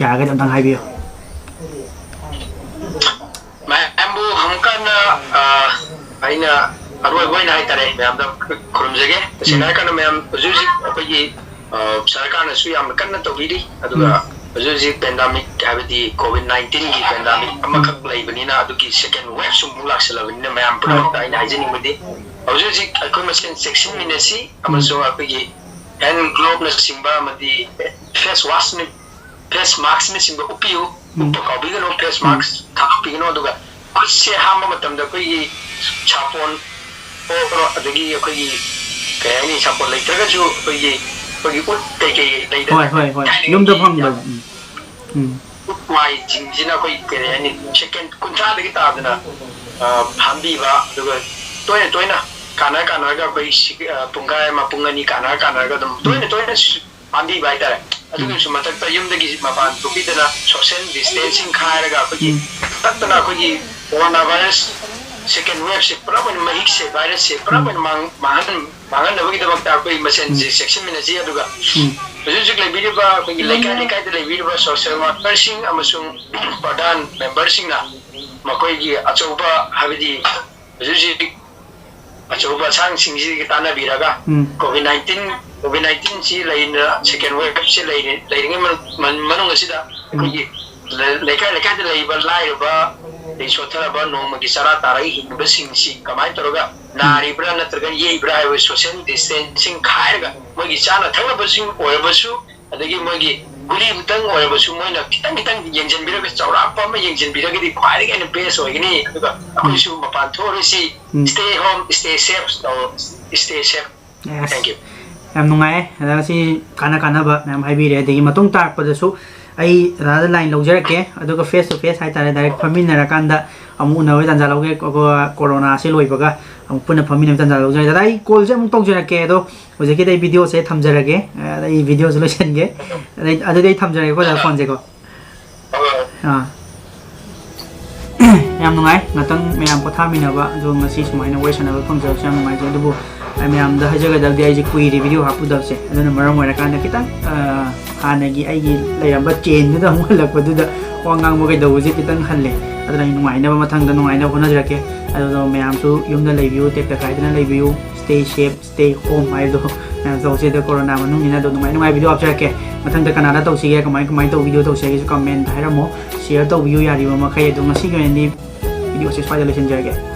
ꯌꯥꯔꯒꯗꯤ ꯑꯝꯇꯪ ꯍꯥꯏꯕꯤꯌꯨ꯫ ꯃꯌꯥꯝꯕꯨ ꯑꯃꯨꯛꯀ ꯍꯟꯅ, ꯑ, ꯑꯩꯅ ꯑꯔꯣꯏꯕ ꯑꯣꯏꯅ ꯍꯥꯏꯇꯥꯔꯦ, ꯃꯌꯥꯝꯗ ꯈꯨꯔꯨꯝꯖꯒꯦ꯫ ꯇꯁꯦꯡꯅ ꯎꯝ꯫ ꯍꯥꯏꯔꯀꯥꯟꯗ ꯃꯌꯥꯝ ꯍꯧꯖꯤꯛ ꯍꯧꯖꯤꯛ ꯑꯩꯈꯣꯏꯒꯤ, ꯑ, ꯁꯔꯀꯥꯔꯅꯁꯨ ꯌꯥꯝꯅ ꯀꯟꯅ ꯇꯧꯕꯤꯔꯤ, ꯑꯗꯨꯒ ꯎꯝ꯫ ꯍꯧꯖꯤꯛ ꯍꯧꯖꯤꯛ pandemic ꯍꯥꯏꯕꯗꯤ COVID nineteenꯒꯤ pandemic ꯎꯝ꯫ ꯑꯃꯈꯛ ꯂꯩꯕꯅꯤꯅ, ꯑꯗꯨꯒꯤ second waveꯁꯨ ꯑꯃꯨꯛ ꯂꯥꯛꯁꯜꯂꯕꯅꯤꯅ, ꯃꯌꯥꯝ ꯍꯣꯏ꯫ ꯄꯨꯝꯅꯃꯛꯇ ꯑꯩꯅ ꯍꯥꯏꯖꯅꯤꯡꯕꯗꯤ, ꯍꯧꯖꯤꯛ ꯍꯧꯖꯤꯛ ꯑꯩꯈꯣꯏ ꯃꯁꯦꯟ ꯆꯦꯛꯁꯤꯟꯃꯤꯟꯅꯁꯤ, ꯎꯝ꯫ ꯑꯃꯁꯨꯡ ꯑꯩꯈꯣꯏꯒꯤ hand gloveꯅꯆꯤꯡꯕ ꯑꯃꯗꯤ face wash face maskꯅꯆꯤꯡꯕ ꯎꯞꯄꯤꯌꯨ꯫ ꯎꯝ꯫ ꯎꯞꯄ ꯀꯥꯎꯕꯤꯒꯅꯨ, face ꯎꯝ꯫ Mask ꯊꯥꯗꯣꯛꯄꯤꯒꯅꯨ꯫ ꯑꯗꯨꯒ ꯈꯨꯠꯁꯦ ꯍꯥꯝꯕ ꯃꯇꯝꯗ ꯑꯩꯈꯣꯏꯒꯤ ꯁꯥꯄꯣꯟ ꯑꯣꯏꯔꯣ, ꯑꯗꯒꯤ ꯑꯩꯈꯣꯏꯒꯤ, ꯀꯩ ꯍꯥꯏꯅꯤ, ꯁꯥꯄꯣꯟ ꯂꯩꯇ꯭ꯔꯒꯁꯨ ꯑꯩꯈꯣꯏꯒꯤ, ꯑꯩꯈꯣꯏꯒꯤ ꯎꯠ ꯀꯩꯀꯩ ꯂꯩꯗꯅ, ꯍꯣꯏ, ꯍꯣꯏ, ꯍꯣꯏ꯫ ꯊꯥꯏꯅꯒꯤ ꯌꯨꯝꯗ ꯌꯥꯝ ꯐꯪꯕꯗꯣ꯫ ꯎꯝ꯫ ꯎꯝ꯫ ꯎꯠ ꯋꯥꯏꯁꯤꯡꯁꯤꯅ ꯑꯩꯈꯣꯏ, ꯀꯔꯤ ꯍꯥꯏꯅꯤ, second ꯀꯨꯟꯊ꯭ꯔꯥꯗꯒꯤ ꯇꯥꯗꯅ, ꯑ, ꯍꯥꯝꯕꯤꯕ, ꯑꯗꯨꯒ ꯇꯣꯏꯅ ꯇꯣꯏꯅ ꯀꯥꯟꯅ ꯀꯥꯟꯅꯔꯒ ꯑꯩꯈꯣꯏ ꯁꯤ-, ꯑ, ꯄꯨꯡꯈꯥꯏ ꯑꯃ, ꯄꯨꯡ ꯑꯅꯤ ꯀꯥꯟꯅꯔ ꯀꯥꯟꯅꯔꯒ ꯑꯗꯨꯝ ꯎꯝ꯫ ꯇꯣꯏꯅ ꯇꯣꯏꯅ ꯁꯤ-, ꯍꯥꯝꯕꯤꯕ ꯍꯥꯏꯇꯥꯔꯦ꯫ ꯎꯝ꯫ ꯑꯗꯨꯒꯤꯁꯨ ꯃꯊꯛꯇ ꯌꯨꯝꯗꯒꯤ ꯃꯄꯥꯟ ꯊꯣꯛꯄꯤꯗꯅ social distancing ꯈꯥꯏꯔꯒ ꯑꯩꯈꯣꯏꯒꯤ ꯎꯝ꯫ ꯇꯠꯇꯅ ꯑꯩꯈꯣꯏꯒꯤ corona virus second waveꯁꯦ ꯄꯨꯂꯞ ꯑꯣꯏꯅ ꯃꯍꯤꯛꯁꯦ, virusꯁꯦ ꯄꯨꯂꯞ ꯎꯝ꯫ ꯑꯣꯏꯅ ꯃꯥꯡ-, ꯃꯥꯡꯍꯟ-, ꯃꯥꯡꯍꯟꯅꯕꯒꯤꯗꯃꯛꯇ ꯑꯩꯈꯣꯏ ꯃꯁꯦꯟꯁꯦ ꯎꯝ꯫ ꯆꯦꯛꯁꯤꯟꯃꯤꯟꯅꯁꯤ꯫ ꯑꯗꯨꯒ ꯎꯝ꯫ ꯍꯧꯖꯤꯛ ꯍꯧꯖꯤꯛ ꯂꯩꯕꯤꯔꯤꯕ ꯑꯩꯈꯣꯏꯒꯤ ꯂꯩꯀꯥꯏ ꯂꯩꯀꯥꯏꯗ ꯂꯩꯕꯤꯔꯤꯕ social workerꯁꯤꯡ ꯑꯃꯁꯨꯡ ꯄ꯭ꯔꯙꯥꯟ memberꯁꯤꯡꯅ ꯃꯈꯣꯏꯒꯤ ꯑꯆꯧꯕ, ꯍꯥꯏꯕꯗꯤ ꯍꯧꯖꯤꯛ ꯍꯧꯖꯤꯛ ꯑꯆꯧꯕ ꯑꯁꯥꯡꯁꯤꯡꯁꯤꯒ ꯇꯥꯟꯅꯕꯤꯔꯒ, ꯎꯝ꯫ COVID nineteen, COVID nineteen ꯁꯤ ꯂꯩꯅ, second wave ꯁꯤ ꯂꯩꯔꯤ-, ꯂꯩꯔꯤꯉꯩ ꯃꯅꯨꯡ-, ꯃꯅꯨꯡ ꯑꯁꯤꯗ ꯑꯩꯈꯣꯏꯒꯤ ꯂ-, ꯂꯩꯀꯥꯏ ꯂꯩꯀꯥꯏꯗ ꯂꯩꯕ ꯂꯥꯏꯔꯕ, ꯑꯗꯩ ꯁꯣꯠꯊꯔꯕ, ꯅꯣꯡꯃꯒꯤ ꯆꯔꯥ ꯇꯥꯔꯒ ꯍꯤꯡꯕꯁꯤꯡꯁꯤ ꯀꯃꯥꯏꯅ ꯇꯧꯔꯒ ꯅꯥꯔꯤꯕ꯭ꯔꯥ ꯅꯠꯇ꯭ꯔꯒ ꯌꯦꯛꯏꯕ꯭ꯔꯥ ꯍꯥꯏꯕ social distancing ꯈꯥꯏꯔꯒ ꯃꯣꯏꯒꯤ ꯆꯥꯅ ꯊꯛꯅꯕꯁꯤꯡ ꯑꯣꯏꯔꯕꯁꯨ, ꯑꯗꯒꯤ ꯃꯣꯏꯒꯤ ꯒꯨꯂꯤꯕꯨꯇꯪ ꯑꯣꯏꯔꯕꯁꯨ ꯃꯣꯏꯅ ꯈꯤꯇꯪ ꯈꯤꯇꯪ ꯌꯦꯡꯁꯤꯟꯕꯤꯔꯒ, ꯆꯥꯎꯔꯥꯛꯄ ꯑꯃ ꯌꯦꯡꯁꯤꯟꯕꯤꯔꯒꯗꯤ ꯈ꯭ꯋꯥꯏꯗꯒꯤ ꯍꯦꯟꯅ best ꯑꯣꯏꯒꯅꯤ꯫ ꯑꯗꯨꯒ ꯑꯩꯈꯣꯏꯁꯨ ꯃꯄꯥꯟ ꯊꯣꯛꯑꯔꯣꯏꯁꯤ, ꯎꯝ꯫ Stay home, stay safe ꯇꯧ, stay safe꯫ Yes. Thank you. ꯌꯥꯝ ꯅꯨꯡꯉꯥꯏꯌꯦ꯫ ꯑꯗ ꯉꯁꯤ ꯀꯥꯟꯅ ꯀꯥꯟꯅꯕ ꯃꯌꯥꯝ ꯍꯥꯏꯕꯤꯔꯦ꯫ ꯑꯗꯒꯤ ꯃꯇꯨꯡ ꯇꯥꯔꯛꯄꯗꯁꯨ ꯑꯩ ꯑꯗꯥꯗ line ꯂꯧꯖꯔꯛꯀꯦ꯫ ꯑꯗꯨꯒ face to face ꯍꯥꯏꯇꯥꯔꯦ, direct ꯐꯝꯃꯤꯟꯅꯔꯀꯥꯟꯗ ꯑꯃꯨꯛ ꯎꯅꯕꯒꯤ ꯇꯥꯟꯖꯥ ꯂꯧꯒꯦ꯫ ꯀꯣ-, ꯀꯣ-, ꯀꯣꯔꯣꯅꯥꯁꯤ ꯂꯣꯏꯕꯒ ꯑꯃꯨꯛ ꯄꯨꯟꯅ ꯐꯝꯃꯤꯟꯅꯕꯒꯤ ꯇꯥꯟꯖꯥ ꯂꯧꯖꯔꯒꯦ꯫ ꯗꯥꯗꯥ, ꯑꯩ callꯁꯦ ꯑꯃꯨꯛ ꯇꯧꯖꯔꯛꯀꯦ꯫ ꯑꯗꯣ ꯍꯧꯖꯤꯛꯀꯤꯗꯤ ꯑꯩ videoꯁꯦ ꯊꯝꯖꯔꯒꯦ꯫ ꯑꯗ ꯑꯩ videoꯁꯦ ꯂꯣꯏꯁꯤꯟꯒꯦ꯫ ꯑꯗꯩ, ꯑꯗꯨꯗꯤ ꯑꯩ ꯊꯝꯖꯔꯒꯦꯀꯣ, ꯗꯥꯗꯥ, phoneꯁꯦꯀꯣ꯫ ꯑꯥ꯫ ꯌꯥꯝ ꯅꯨꯡꯉꯥꯏ ꯉꯥꯛꯇꯪ ꯃꯌꯥꯝ ꯄꯣꯊꯥꯃꯤꯟꯅꯕ, ꯑꯗꯣ ꯉꯁꯤ ꯁꯨꯃꯥꯏꯅ ꯋꯥꯔꯤ ꯁꯥꯟꯅꯕ ꯐꯪꯖꯕꯁꯦ ꯌꯥꯝ ꯅꯨꯡꯉꯥꯏꯖꯩ꯫ ꯑꯗꯨꯕꯨ ꯑꯩ ꯃꯌꯥꯝꯗ ꯍꯥꯏꯖꯒꯗꯕꯗꯤ, ꯑꯩꯁꯦ ꯀꯨꯏꯔꯦ video ꯍꯥꯞꯄꯨꯗꯕꯁꯦ, ꯑꯗꯨꯅ ꯃꯔꯝ ꯑꯣꯏꯔꯀꯥꯟꯗ ꯈꯤꯇꯪ, ꯑ, ꯍꯥꯟꯅꯒꯤ ꯑꯩꯒꯤ ꯂꯩꯔꯝꯕ chainꯗꯨꯗ ꯑꯃꯨꯛ ꯍꯜꯂꯛꯄꯗꯨꯗ ꯋꯥ ꯉꯥꯡꯕ ꯀꯩꯗꯧꯕꯁꯦ ꯈꯤꯇꯪ ꯍꯜꯂꯦ꯫ ꯑꯗꯨꯅ ꯑꯩ ꯅꯨꯡꯉꯥꯏꯅꯕ, ꯃꯊꯪꯗ ꯅꯨꯡꯉꯥꯏꯅꯕ ꯍꯣꯠꯅꯖꯔꯛꯀꯦ꯫ ꯑꯗꯨꯅ ꯃꯌꯥꯝꯁꯨ ꯌꯨꯝꯗ ꯂꯩꯕꯤꯌꯨ, ꯇꯦꯛꯇ ꯀꯥꯏꯗꯅ ꯂꯩꯕꯤꯌꯨ, stay safe, stay home ꯍꯥꯏꯕꯗꯣ ꯃꯌꯥꯝ ꯇꯧꯁꯦ꯫ ꯑꯗꯣ ꯀꯣꯔꯣꯅꯥ ꯃꯅꯨꯡꯅꯤꯅ ꯑꯗꯨꯝ ꯅꯨꯡꯉꯥꯏ ꯅꯨꯡꯉꯥꯏ video ꯍꯥꯞꯆꯔꯛꯀꯦ꯫ ꯃꯊꯪꯗ ꯀꯅꯥꯗ ꯇꯧꯁꯤꯒꯦ, ꯀꯃꯥꯏ ꯀꯃꯥꯏꯅ ꯇꯧꯕ video ꯇꯧꯁꯤꯒꯦꯁꯨ comment ꯍꯥꯏꯔꯝꯃꯣ, share ꯇꯧꯕꯤꯌꯨ ꯌꯥꯔꯤꯕ ꯃꯈꯩ꯫ ꯑꯗꯣ ꯉꯁꯤꯒꯤ ꯑꯣꯏꯅꯗꯤ videoꯁꯦ ꯁ꯭ꯋꯥꯏꯗ ꯂꯣꯏꯁꯤꯟꯖꯔꯒꯦ꯫